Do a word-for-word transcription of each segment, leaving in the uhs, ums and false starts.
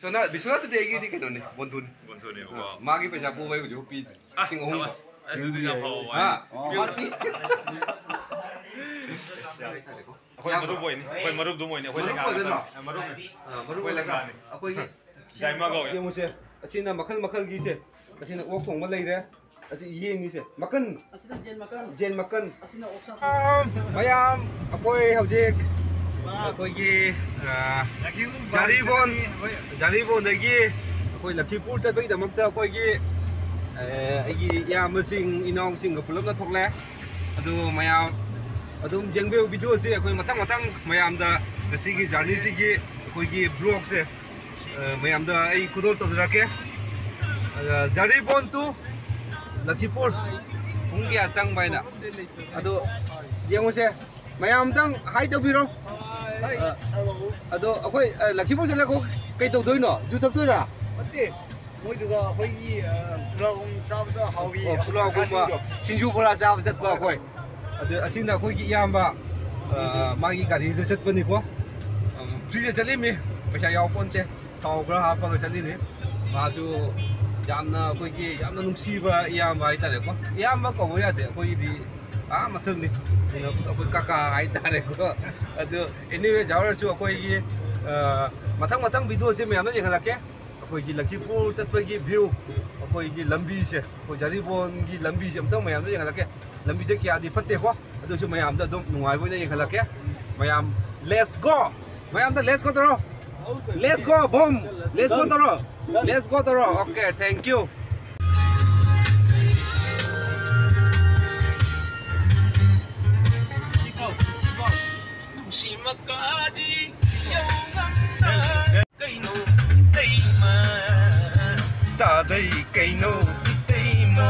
ꯕꯤꯁ꯭ꯋꯥꯅꯥꯊ, ꯕꯤꯁ꯭ꯋꯥꯅꯥꯊꯇꯨꯗꯤ ꯑꯩꯒꯤꯗꯤ ꯀꯩꯅꯣꯅꯤ, ꯕꯣꯟꯙꯨꯅꯤ꯫ ꯕꯣꯟꯙꯨꯅꯤ, ꯑꯣ꯫ ꯑꯥ, ꯃꯥꯒꯤ ꯄꯩꯁꯥ ꯄꯨꯕ ꯑꯩ ꯍꯧꯖꯤꯛ ꯄꯤꯗ꯭ꯔꯤ꯫ ꯑꯁ, ꯂꯤꯁꯤꯡ ꯑꯍꯨꯝ꯫ ꯁꯕꯥꯁ꯫ ꯑꯁ, ꯑꯗꯨꯗꯤ ꯌꯥꯝ ꯐꯕ ꯋꯥꯅꯤ꯫ ꯍꯥ? ꯑꯣ꯫ ꯃꯥꯒꯤ ꯑꯩꯈꯣꯏ ꯃꯔꯨꯞ ꯑꯣꯏꯅꯤ꯫ ꯑꯩꯈꯣꯏ ꯃꯔꯨꯞꯇꯨꯝ ꯑꯣꯏꯅꯤ꯫ ꯑꯩꯈꯣꯏ ꯃꯔꯨꯞ ꯂꯦꯡꯒꯥ ꯑꯣꯏꯒꯗ꯭ꯔꯣ? ꯉꯥꯛꯇꯅꯤ꯫ ꯑꯥ, ꯃꯔꯨꯞꯅꯤ꯫ ꯑꯥ, ꯃꯔꯨꯞ ꯑꯩꯈꯣꯏ ꯑꯣꯏꯒꯗ꯭ꯔꯥ? ꯂꯦꯡꯒꯥꯅꯤ꯫ ꯑꯩꯈꯣꯏꯒꯤ ꯖꯥꯏꯃꯥ ꯀꯧꯋꯦ꯫ ꯌꯦꯡꯉꯨꯁꯦ꯫ ꯑꯁꯤꯅ ꯃꯈꯜ ꯃꯈꯜꯒꯤꯁꯦ꯫ ꯑꯁꯤꯅ ꯑꯣꯛ ꯊꯣꯡꯕ ꯂꯩꯔꯦ꯫ ꯑꯁꯤ ꯌꯦꯟꯅꯤꯁꯦ꯫ ꯃꯀꯟ꯫ ꯑꯁꯤꯅ ꯖꯦꯟ ꯃꯀꯟ꯫ ꯖꯦꯟ ꯃꯀꯟ꯫ ꯑꯁꯤꯅ ꯑꯣꯛꯁꯥ꯫ ꯑꯥ, ꯃꯌꯥꯝ, ꯑꯩꯈꯣꯏ ꯍꯧꯖꯤꯛ ꯑꯩꯈꯣꯏꯒꯤ, ꯑꯥ, ꯖꯥꯔꯤꯕꯣꯟ, ꯖꯥꯔꯤꯕꯣꯟꯗꯒꯤ ꯑꯩꯈꯣꯏ ꯂꯈꯤꯄꯨꯔ ꯆꯠꯄꯒꯤꯗꯃꯛꯇ ꯑꯩꯈꯣꯏꯒꯤ, ꯑꯥ, ꯑꯩꯒꯤ ꯏꯌꯥꯝꯕꯁꯤꯡ, ꯏꯅꯥꯎꯁꯤꯡꯒ ꯄꯨꯂꯞꯅ ꯊꯣꯛꯂꯛꯑꯦ꯫ ꯑꯗꯨ ꯃꯌꯥꯝ ꯑꯗꯨꯝ ꯌꯦꯡꯕꯤꯌꯨ ꯚꯤꯗꯤꯑꯣꯁꯤ꯫ ꯑꯩꯈꯣꯏ ꯃꯊꯪ ꯃꯊꯪ ꯃꯌꯥꯝꯗ ꯉꯁꯤꯒꯤ ꯖꯔꯅꯤꯁꯤꯒꯤ ꯑꯩꯈꯣꯏꯒꯤ ꯕ꯭ꯂꯣꯒꯁꯦ ꯑ, ꯃꯌꯥꯝꯗ ꯑꯩ ꯈꯨꯗꯣꯜ ꯇꯧꯖꯔꯛꯀꯦ꯫ ꯑ, ꯖꯥꯔꯤꯕꯣꯟ to ꯂꯈꯤꯄꯨꯔ ꯄꯨꯡ ꯀꯌꯥ ꯆꯪꯕ ꯍꯥꯏꯅ꯫ ꯑꯗꯣ ꯌꯦꯡꯉꯨꯁꯦ, ꯃꯌꯥꯝ ꯑꯝꯇꯪ ꯍꯥꯏ ꯇꯧꯕꯤꯔꯣ꯫ ꯑ, ꯑꯗꯣ ꯑꯩꯈꯣꯏ, ꯑ, ꯂꯈꯤꯄꯨꯔ ꯆꯠꯂꯒ ꯀꯩ ꯇꯧꯗꯣꯏꯅꯣ? ꯖꯨ ꯊꯛꯇꯣꯏꯔꯥ? ꯅꯠꯇꯦ, ꯃꯣꯏꯗꯨꯒ ꯑꯩꯈꯣꯏꯒꯤ, ꯑ, ꯄꯨꯂꯥꯎꯒꯨꯝ ꯆꯥꯕꯗ ꯍꯥꯎꯏ꯫ ꯑꯣ, ꯄꯨꯂꯥꯎꯒꯨꯝꯕ, ꯁꯤꯡꯖꯨ ꯕꯣꯔꯥ ꯆꯥꯕ ꯆꯠꯄ ꯑꯩꯈꯣꯏ꯫ ꯑꯗ ꯑꯁꯤꯅ ꯑꯩꯈꯣꯏꯒꯤ ꯏꯌꯥꯝꯕ, ꯑ, ꯃꯥꯒꯤ ꯒꯥꯔꯤꯗ ꯆꯠꯄꯅꯤꯀꯣ꯫ ꯑ, ꯐ꯭ꯔꯤꯗ ꯆꯠꯂꯤꯃꯤ, ꯄꯩꯁꯥ ꯌꯥꯎ ꯄꯣꯟꯇꯦ, ꯊꯥꯎ ꯈꯔ ꯍꯥꯞꯄꯒ ꯆꯠꯂꯤꯅꯤ꯫ ꯃꯥꯁꯨ ꯌꯥꯝꯅ ꯑꯩꯈꯣꯏꯒꯤ ꯌꯥꯝꯅ ꯅꯨꯡꯁꯤꯕ ꯏꯌꯥꯝꯕ ꯍꯥꯏꯇꯥꯔꯦꯀꯣ꯫ ꯏꯌꯥꯝꯕ ꯀꯧꯕ ꯌꯥꯗꯦ, ꯑꯩꯈꯣꯏꯒꯤꯗꯤ ꯑꯥ ꯃꯊꯪꯅꯤ꯫ ꯑꯩꯈꯣꯏ ꯀꯀꯥ ꯍꯥꯏꯇꯥꯔꯦꯀꯣ꯫ ꯑꯗꯨ anyway, ꯖꯥꯋꯔꯁꯨ ꯑꯩꯈꯣꯏꯒꯤ, ꯑ, ꯃꯊꯪ ꯃꯊꯪ ꯚꯤꯗꯤꯑꯣꯁꯦ ꯃꯌꯥꯝꯗ ꯌꯦꯡꯍꯜꯂꯛꯀꯦ꯫ ꯑꯩꯈꯣꯏꯒꯤ ꯂꯈꯤꯄꯨꯔ ꯆꯠꯄꯒꯤ view, ꯑꯩꯈꯣꯏꯒꯤ ꯂꯝꯕꯤꯁꯦ, ꯑꯩꯈꯣꯏ ꯖꯥꯔꯤꯕꯣꯟꯒꯤ ꯂꯝꯕꯤꯁꯦ ꯑꯝꯇꯪ ꯃꯌꯥꯝꯗ ꯌꯦꯡꯍꯜꯂꯛꯀꯦ꯫ ꯂꯝꯕꯤꯁꯦ ꯀꯌꯥꯗꯤ ꯐꯠꯇꯦꯀꯣ, ꯑꯗꯨꯁꯨ ꯃꯌꯥꯝꯗ ꯑꯗꯨꯝ ꯅꯨꯡꯉꯥꯏꯕ ꯑꯣꯏꯅ ꯌꯦꯡꯍꯜꯂꯛꯀꯦ꯫ ꯃꯌꯥꯝ, let's go! ꯃꯌꯥꯝꯗ let's go ꯇꯧꯔꯣ꯫ Let's go, boom! Let's go ꯇꯧꯔꯣ꯫ Let's go ꯇꯧꯔꯣ꯫ Okay, thank you. ꯅꯨꯡꯁꯤ ꯃꯀꯥꯗꯤ ꯌꯧꯉꯝꯗ ꯀꯩꯅꯣ ꯏꯇꯩꯃ? ꯇꯥꯗꯩ ꯀꯩꯅꯣ ꯏꯇꯩꯃ?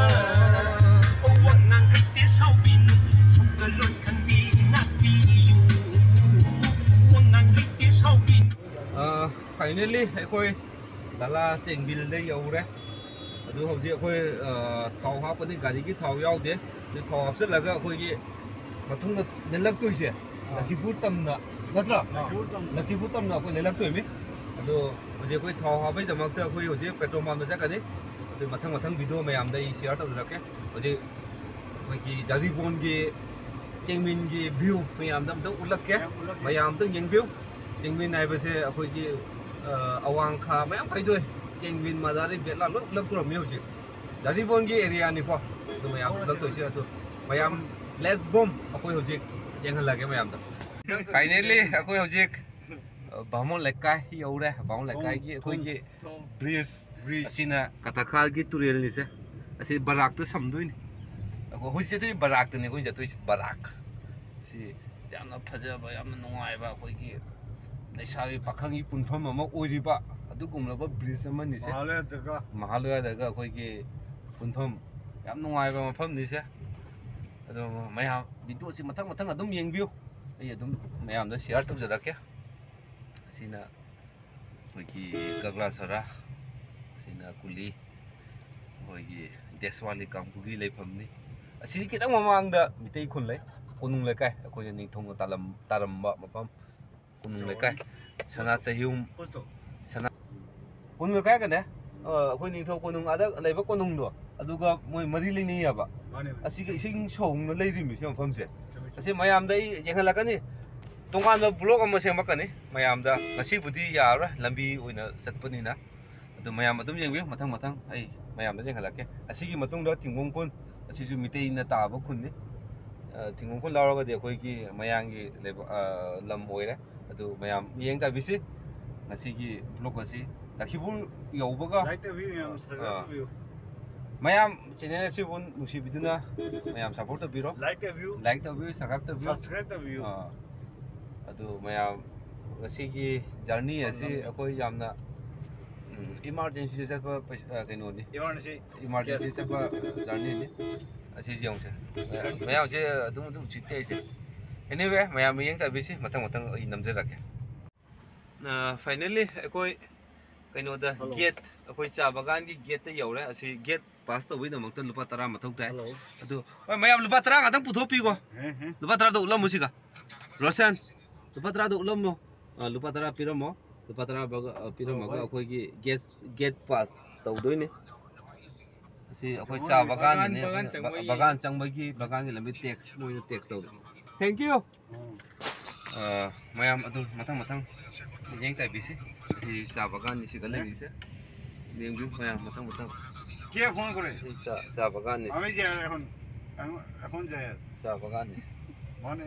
ꯋꯥꯉꯥꯡ ꯍꯩꯇꯦ ꯁꯥꯎꯕꯤꯅꯨ, ꯊꯧꯒꯜꯂꯣꯟ ꯈꯪꯕꯤ ꯉꯥꯛꯄꯤꯌꯨ꯫ ꯋꯥꯉꯥꯡ ꯍꯩꯇꯦ ꯁꯥꯎꯕꯤꯅꯨ꯫ ꯑ, finally ꯑꯩꯈꯣꯏ ꯂꯥꯂꯥ ꯆꯦꯡꯕꯤꯜꯗ ꯌꯧꯔꯦ꯫ ꯑꯗꯨ ꯍꯧꯖꯤꯛ ꯑꯩꯈꯣꯏ, ꯑ, ꯊꯥꯎ ꯍꯥꯞꯄꯅꯤ, ꯒꯥꯔꯤꯒꯤ ꯊꯥꯎ ꯌꯥꯎꯗꯦ꯫ ꯑꯗꯨ ꯊꯥꯎ ꯍꯥꯞꯆꯤꯜꯂꯒ ꯑꯩꯈꯣꯏꯒꯤ ꯃꯇꯨꯡꯗ ꯂꯦꯜꯂꯛꯇꯣꯏꯁꯦ ꯂꯈꯤꯄꯨꯔ ꯇꯝꯅ, ꯅꯠꯇ꯭ꯔꯥ? ꯂꯈꯤꯄꯨꯔ ꯇꯝꯅ꯫ ꯂꯈꯤꯄꯨꯔ ꯇꯝꯅ ꯑꯩꯈꯣꯏ ꯂꯦꯜꯂꯛꯇꯣꯏꯅꯤ꯫ ꯑꯗꯣ ꯍꯧꯖꯤꯛ ꯑꯩꯈꯣꯏ ꯊꯥꯎ ꯍꯥꯞꯄꯩꯗꯃꯛꯇ ꯑꯩꯈꯣꯏ ꯍꯧꯖꯤꯛ ꯄꯦꯇ꯭ꯔꯣꯜ ꯄꯝꯗ ꯆꯠꯀꯅꯤ꯫ ꯑꯗꯨ ꯃꯊꯪ ꯃꯊꯪ ꯚꯤꯗꯤꯑꯣ ꯃꯌꯥꯝꯗ ꯑꯩ ꯁꯤꯌꯥꯔ ꯇꯧꯖꯔꯛꯀꯦ꯫ ꯍꯧꯖꯤꯛ ꯑꯩꯈꯣꯏꯒꯤ ꯖꯔꯤꯕꯣꯟꯒꯤ ꯆꯦꯡꯃꯤꯟꯒꯤ ꯚ꯭ꯌꯨ ꯃꯌꯥꯝꯗ ꯑꯝꯇꯪ ꯎꯠꯂꯛꯀꯦ꯫ ꯃꯌꯥꯝ ꯎꯠꯂꯛꯀꯦ꯫ ꯃꯌꯥꯝ ꯑꯝꯇꯪ ꯌꯦꯡꯕꯤꯌꯨ꯫ ꯆꯦꯡꯃꯤꯟ ꯍꯥꯏꯕꯁꯦ ꯑꯩꯈꯣꯏꯒꯤ, ꯑ, ꯑꯋꯥꯡ ꯈꯥ ꯃꯌꯥꯝ ꯈꯥꯏꯗꯣꯛꯑꯦ꯫ ꯆꯦꯡꯃꯤꯟ ꯃꯖꯥꯔꯤ ꯕꯦꯠꯂꯥ ꯂꯣꯏ ꯎꯠꯂꯛꯇꯣꯔꯝꯃꯤ ꯍꯧꯖꯤꯛ꯫ ꯖꯔꯤꯕꯣꯟꯒꯤ ꯑꯦꯔꯤꯌꯥꯅꯤꯀꯣ꯫ ꯑꯗꯨ ꯃꯌꯥꯝ ꯎꯠꯂꯛꯇꯣꯏꯁꯦ꯫ ꯑꯗꯨ ꯃꯌꯥꯝ, let's go꯫ ꯑꯩꯈꯣꯏ ꯍꯧꯖꯤꯛ ꯌꯦꯡꯍꯜꯂꯒꯦ ꯃꯌꯥꯝꯗ꯫ Finally ꯑꯩꯈꯣꯏ ꯍꯧꯖꯤꯛ, ꯑ, ꯕꯥꯃꯣꯟ ꯂꯩꯀꯥꯏ ꯌꯧꯔꯦ꯫ ꯕꯥꯃꯣꯟ ꯂꯩꯀꯥꯏꯒꯤ ꯑꯩꯈꯣꯏꯒꯤ ꯕ꯭ꯔꯤꯖ꯫ ꯕ꯭ꯔꯤꯖ꯫ ꯑꯁꯤꯅ ꯀꯇꯈꯥꯜꯒꯤ ꯇꯨꯔꯦꯜꯅꯤꯁꯦ꯫ ꯑꯁꯤ ꯕꯔꯥꯛꯇ ꯁꯝꯗꯣꯏꯅꯤ꯫ ꯑꯩꯈꯣꯏ ꯍꯧꯖꯤꯛ ꯆꯠꯇꯣꯏꯁꯦ ꯕꯔꯥꯛꯇꯅꯤ ꯑꯩꯈꯣꯏ ꯆꯠꯇꯣꯏꯁꯦ, ꯕꯔꯥꯛ꯫ ꯑꯁꯤ ꯌꯥꯝꯅ ꯐꯖꯕ, ꯌꯥꯝꯅ ꯅꯨꯡꯉꯥꯏꯕ, ꯑꯩꯈꯣꯏꯒꯤ ꯂꯩꯁꯥꯕꯤ ꯄꯥꯈꯪꯒꯤ ꯄꯨꯟꯐꯝ ꯑꯃ ꯑꯣꯏꯔꯤꯕ ꯑꯗꯨꯒꯨꯝꯂꯕ ꯕ꯭ꯔꯤꯖ ꯑꯃꯅꯤꯁꯦ꯫ ꯃꯍꯥꯂꯌꯥꯗꯒ꯫ ꯃꯍꯥꯂꯌꯥꯗꯒ ꯑꯩꯈꯣꯏꯒꯤ ꯄꯨꯟꯐꯝ ꯌꯥꯝ ꯅꯨꯡꯉꯥꯏꯕ ꯃꯐꯝꯅꯤꯁꯦ꯫ ꯑꯗꯣ ꯃꯌꯥꯝ ꯚꯤꯗꯤꯑꯣꯁꯤ ꯃꯊꯪ ꯃꯊꯪ ꯑꯗꯨꯝ ꯌꯦꯡꯕꯤꯌꯨ꯫ ꯑꯩ ꯑꯗꯨꯝ ꯃꯌꯥꯝꯗ ꯁꯤꯌꯥꯔ ꯇꯧꯖꯔꯛꯀꯦ꯫ ꯑꯁꯤꯅ ꯑꯩꯈꯣꯏꯒꯤ ꯒꯒ꯭ꯔꯥꯁꯔꯥ, ꯑꯁꯤꯅ ꯀꯨꯂꯤ, ꯑꯩꯈꯣꯏꯒꯤ ꯗꯦꯁꯋꯥꯂꯤ ꯀꯥꯡꯕꯨꯒꯤ ꯂꯩꯐꯝꯅꯤ꯫ ꯑꯁꯤꯒꯤ ꯈꯤꯇꯪ ꯃꯃꯥꯡꯗ ꯃꯤꯇꯩ ꯈꯨꯟ ꯂꯩ, ꯀꯣꯅꯨꯡ ꯂꯩꯀꯥꯏ, ꯑꯩꯈꯣꯏꯅ ꯅꯤꯡꯊꯧꯅ ꯇꯥꯂꯝ-, ꯇꯥꯔꯝꯕ ꯃꯐꯝ, ꯀꯣꯅꯨꯡ ꯂꯩꯀꯥꯏ, ꯁꯅꯥ ꯆꯍꯤꯌꯨꯝ, ꯁꯅꯥ ꯀꯣꯅꯨꯡ ꯂꯩꯀꯥꯏꯒꯅꯦ, ꯑ, ꯑꯩꯈꯣꯏ ꯅꯤꯡꯊꯧ ꯀꯣꯅꯨꯡ ꯑꯥꯗ ꯂꯩꯕ ꯀꯣꯅꯨꯡꯗꯣ, ꯑꯗꯨꯒ ꯃꯣꯏ ꯃꯔꯤ ꯂꯩꯅꯩꯌꯦꯕ꯫ ꯃꯥꯅꯦ, ꯃꯥꯅꯦ꯫ ꯑꯁꯤꯒꯤ ꯏꯁꯤꯡ ꯁꯣꯡꯅ ꯂꯩꯔꯤꯃꯤ ꯁꯤ ꯃꯐꯝꯁꯦ꯫ ꯆꯨꯝꯃꯦ, ꯆꯨꯝꯃꯦ꯫ ꯑꯁꯤ ꯃꯌꯥꯝꯗ ꯑꯩ ꯌꯦꯡꯍꯜꯂꯛꯀꯅꯤ꯫ ꯇꯣꯉꯥꯟꯕ ꯕ꯭ꯂꯣꯛ ꯑꯃ ꯁꯦꯝꯃꯛꯀꯅꯤ ꯃꯌꯥꯝꯗ꯫ ꯉꯁꯤꯕꯨꯗꯤ ꯌꯥꯔꯔꯣꯏ, ꯂꯝꯕꯤ ꯑꯣꯏꯅ ꯆꯠꯄꯅꯤꯅ꯫ ꯑꯗꯨ ꯃꯌꯥꯝ ꯑꯗꯨꯝ ꯌꯦꯡꯕꯤꯌꯨ, ꯃꯊꯪ ꯃꯊꯪ ꯑꯩ ꯃꯌꯥꯝꯗ ꯌꯦꯡꯍꯜꯂꯛꯀꯦ꯫ ꯑꯁꯤꯒꯤ ꯃꯇꯨꯡꯗ ꯊꯤꯡꯒꯣꯡ ꯈꯨꯟ, ꯑꯁꯤꯁꯨ ꯃꯤꯇꯩꯅ ꯇꯥꯕ ꯈꯨꯟꯅꯤ꯫ ꯑ, ꯊꯤꯡꯒꯣꯡ ꯈꯨꯟ ꯂꯥꯎꯔꯒꯗꯤ ꯑꯩꯈꯣꯏꯒꯤ ꯃꯌꯥꯡꯒꯤ ꯂꯩꯕꯥꯛ, ꯑ, ꯂꯝ ꯑꯣꯏꯔꯦ꯫ ꯑꯗꯨ ꯃꯌꯥꯝ ꯃꯤꯠꯌꯦꯡ ꯇꯥꯕꯤꯁꯤ꯫ ꯉꯁꯤꯒꯤ ꯕ꯭ꯂꯣꯛ ꯑꯁꯤ ꯂꯛꯈꯤꯄꯨꯔ ꯌꯧꯕꯒ, ꯂꯥꯏꯛ ꯇꯧꯕꯤꯌꯨ ꯃꯌꯥꯝ, ꯁꯕꯁꯀ꯭ꯔꯥꯏꯕ ꯑꯥ, ꯇꯧꯕꯤꯌꯨ꯫ ꯃꯌꯥꯝ ꯆꯦꯅꯦꯜ ꯑꯁꯤꯕꯨ ꯅꯨꯡꯁꯤꯕꯤꯗꯨꯅ ꯃꯌꯥꯝ ꯁꯞꯄꯣꯔꯠ ꯇꯧꯕꯤꯔꯣ꯫ ꯂꯥꯏꯛ ꯇꯧꯕꯤꯌꯨ꯫ ꯂꯥꯏꯛ ꯇꯧꯕꯤꯌꯨ, ꯁꯕꯁꯀ꯭ꯔꯥꯏꯕ ꯇꯧꯕꯤꯌꯨ꯫ ꯁꯕꯁꯀ꯭ꯔꯥꯏꯕ ꯇꯧꯕꯤꯌꯨ꯫ ꯑꯥ, ꯑꯗꯨ ꯃꯌꯥꯝ ꯉꯁꯤꯒꯤ ꯖꯔꯅꯤ ꯑꯁꯤ ꯑꯩꯈꯣꯏ ꯌꯥꯝꯅ, ꯎꯝ, ꯏꯃꯥꯔꯖꯦꯟꯁꯤꯗ ꯆꯠꯄ ꯄꯩꯁꯥ, ꯑ, ꯀꯩꯅꯣꯅꯤ꯫ ꯏꯃꯥꯔꯖꯦꯟꯁꯤ꯫ ꯏꯃꯥꯔꯖꯦꯟꯁꯤ ꯆꯠꯄ ꯖꯔꯅꯤꯅꯤ꯫ ꯑꯁꯤꯁꯦ ꯌꯦꯡꯉꯨꯁꯦ꯫ ꯃꯌꯥꯝꯁꯦ ꯑꯗꯨꯝ ꯑꯗꯨꯝ ꯎꯁꯤꯠꯇꯦ ꯑꯩꯁꯦ꯫ Anyway, ꯃꯌꯥꯝ ꯃꯤꯠꯌꯦꯡ ꯇꯥꯕꯤꯁꯤ, ꯃꯊꯪ ꯃꯊꯪ ꯑꯩ ꯅꯝꯖꯔꯛꯀꯦ꯫ ꯑ, finally ꯑꯩꯈꯣꯏ ꯀꯩꯅꯣꯗ ꯍꯜꯂꯣ꯫ ꯒꯦꯠ, ꯑꯩꯈꯣꯏ ꯆꯥ ꯕꯒꯥꯟꯒꯤ ꯒꯦꯠꯇ ꯌꯧꯔꯦ꯫ ꯑꯁꯤ ꯒꯦꯠ ꯄꯥꯁ ꯇꯧꯕꯒꯤꯗꯃꯛꯇ ꯂꯨꯄꯥ ꯇꯔꯥ ꯃꯊꯧ ꯇꯥꯏ꯫ ꯍꯜꯂꯣ꯫ ꯑꯗꯨ, ꯍꯣꯏ, ꯃꯌꯥꯝ ꯂꯨꯄꯥ ꯇꯔꯥ ꯉꯥꯛꯇꯪ ꯄꯨꯊꯣꯛꯄꯤꯀꯣ꯫ ꯍꯦ, ꯍꯦ꯫ ꯂꯨꯄꯥ ꯇꯔꯥꯗꯣ ꯎꯠꯂꯝꯃꯨ ꯁꯤꯒ꯫ ꯔꯣꯁꯟ, ꯂꯨꯄꯥ ꯇꯔꯥꯗꯣ ꯎꯠꯂꯝꯃꯣ꯫ ꯑ, ꯂꯨꯄꯥ ꯇꯔꯥ ꯄꯤꯔꯝꯃꯣ꯫ ꯂꯨꯄꯥ ꯇꯔꯥ ꯄꯤꯔꯝꯃꯒ ꯑꯩꯈꯣꯏꯒꯤ ꯒꯦꯠ ꯒꯦꯠ ꯄꯥꯁ ꯇꯧꯗꯣꯏꯅꯦ꯫ ꯑꯁꯤ ꯑꯩꯈꯣꯏ ꯆꯥ ꯕꯒꯥꯟ, ꯕꯒꯥꯟꯅꯤꯅꯦ꯫ ꯕꯒꯥꯟ ꯆꯪꯕꯒꯤ꯫ ꯕꯒꯥꯟ ꯆꯪꯕꯒꯤ, ꯕꯒꯥꯟꯒꯤ ꯂꯝꯕꯤ ꯇꯦꯛꯁ, ꯃꯣꯏꯅ ꯇꯦꯛꯁ ꯇꯧꯕ꯫ Thank you꯫ ꯑ, ꯃꯌꯥꯝ ꯑꯗꯨꯝ ꯃꯊꯪ ꯃꯊꯪ ꯃꯤꯠꯌꯦꯡ ꯇꯥꯏꯕꯤꯁꯤ꯫ ꯑꯁꯤ ꯆꯥ ꯕꯒꯥꯟꯅꯤ ꯁꯤꯗ ꯂꯩꯔꯤꯁꯦ꯫ ꯌꯦꯡꯕꯤꯌꯨ ꯃꯌꯥꯝ ꯃꯊꯪ ꯃꯊꯪ꯫ কে ফোন করে? ꯁꯤ ꯆꯥ, ꯆꯥ ꯕꯒꯥꯟꯅꯤ꯫ আমি যাই আর এখন, এখন, এখন যাই আর। ꯆꯥ ꯕꯒꯥꯟꯅꯤ ꯁꯤ꯫ মানে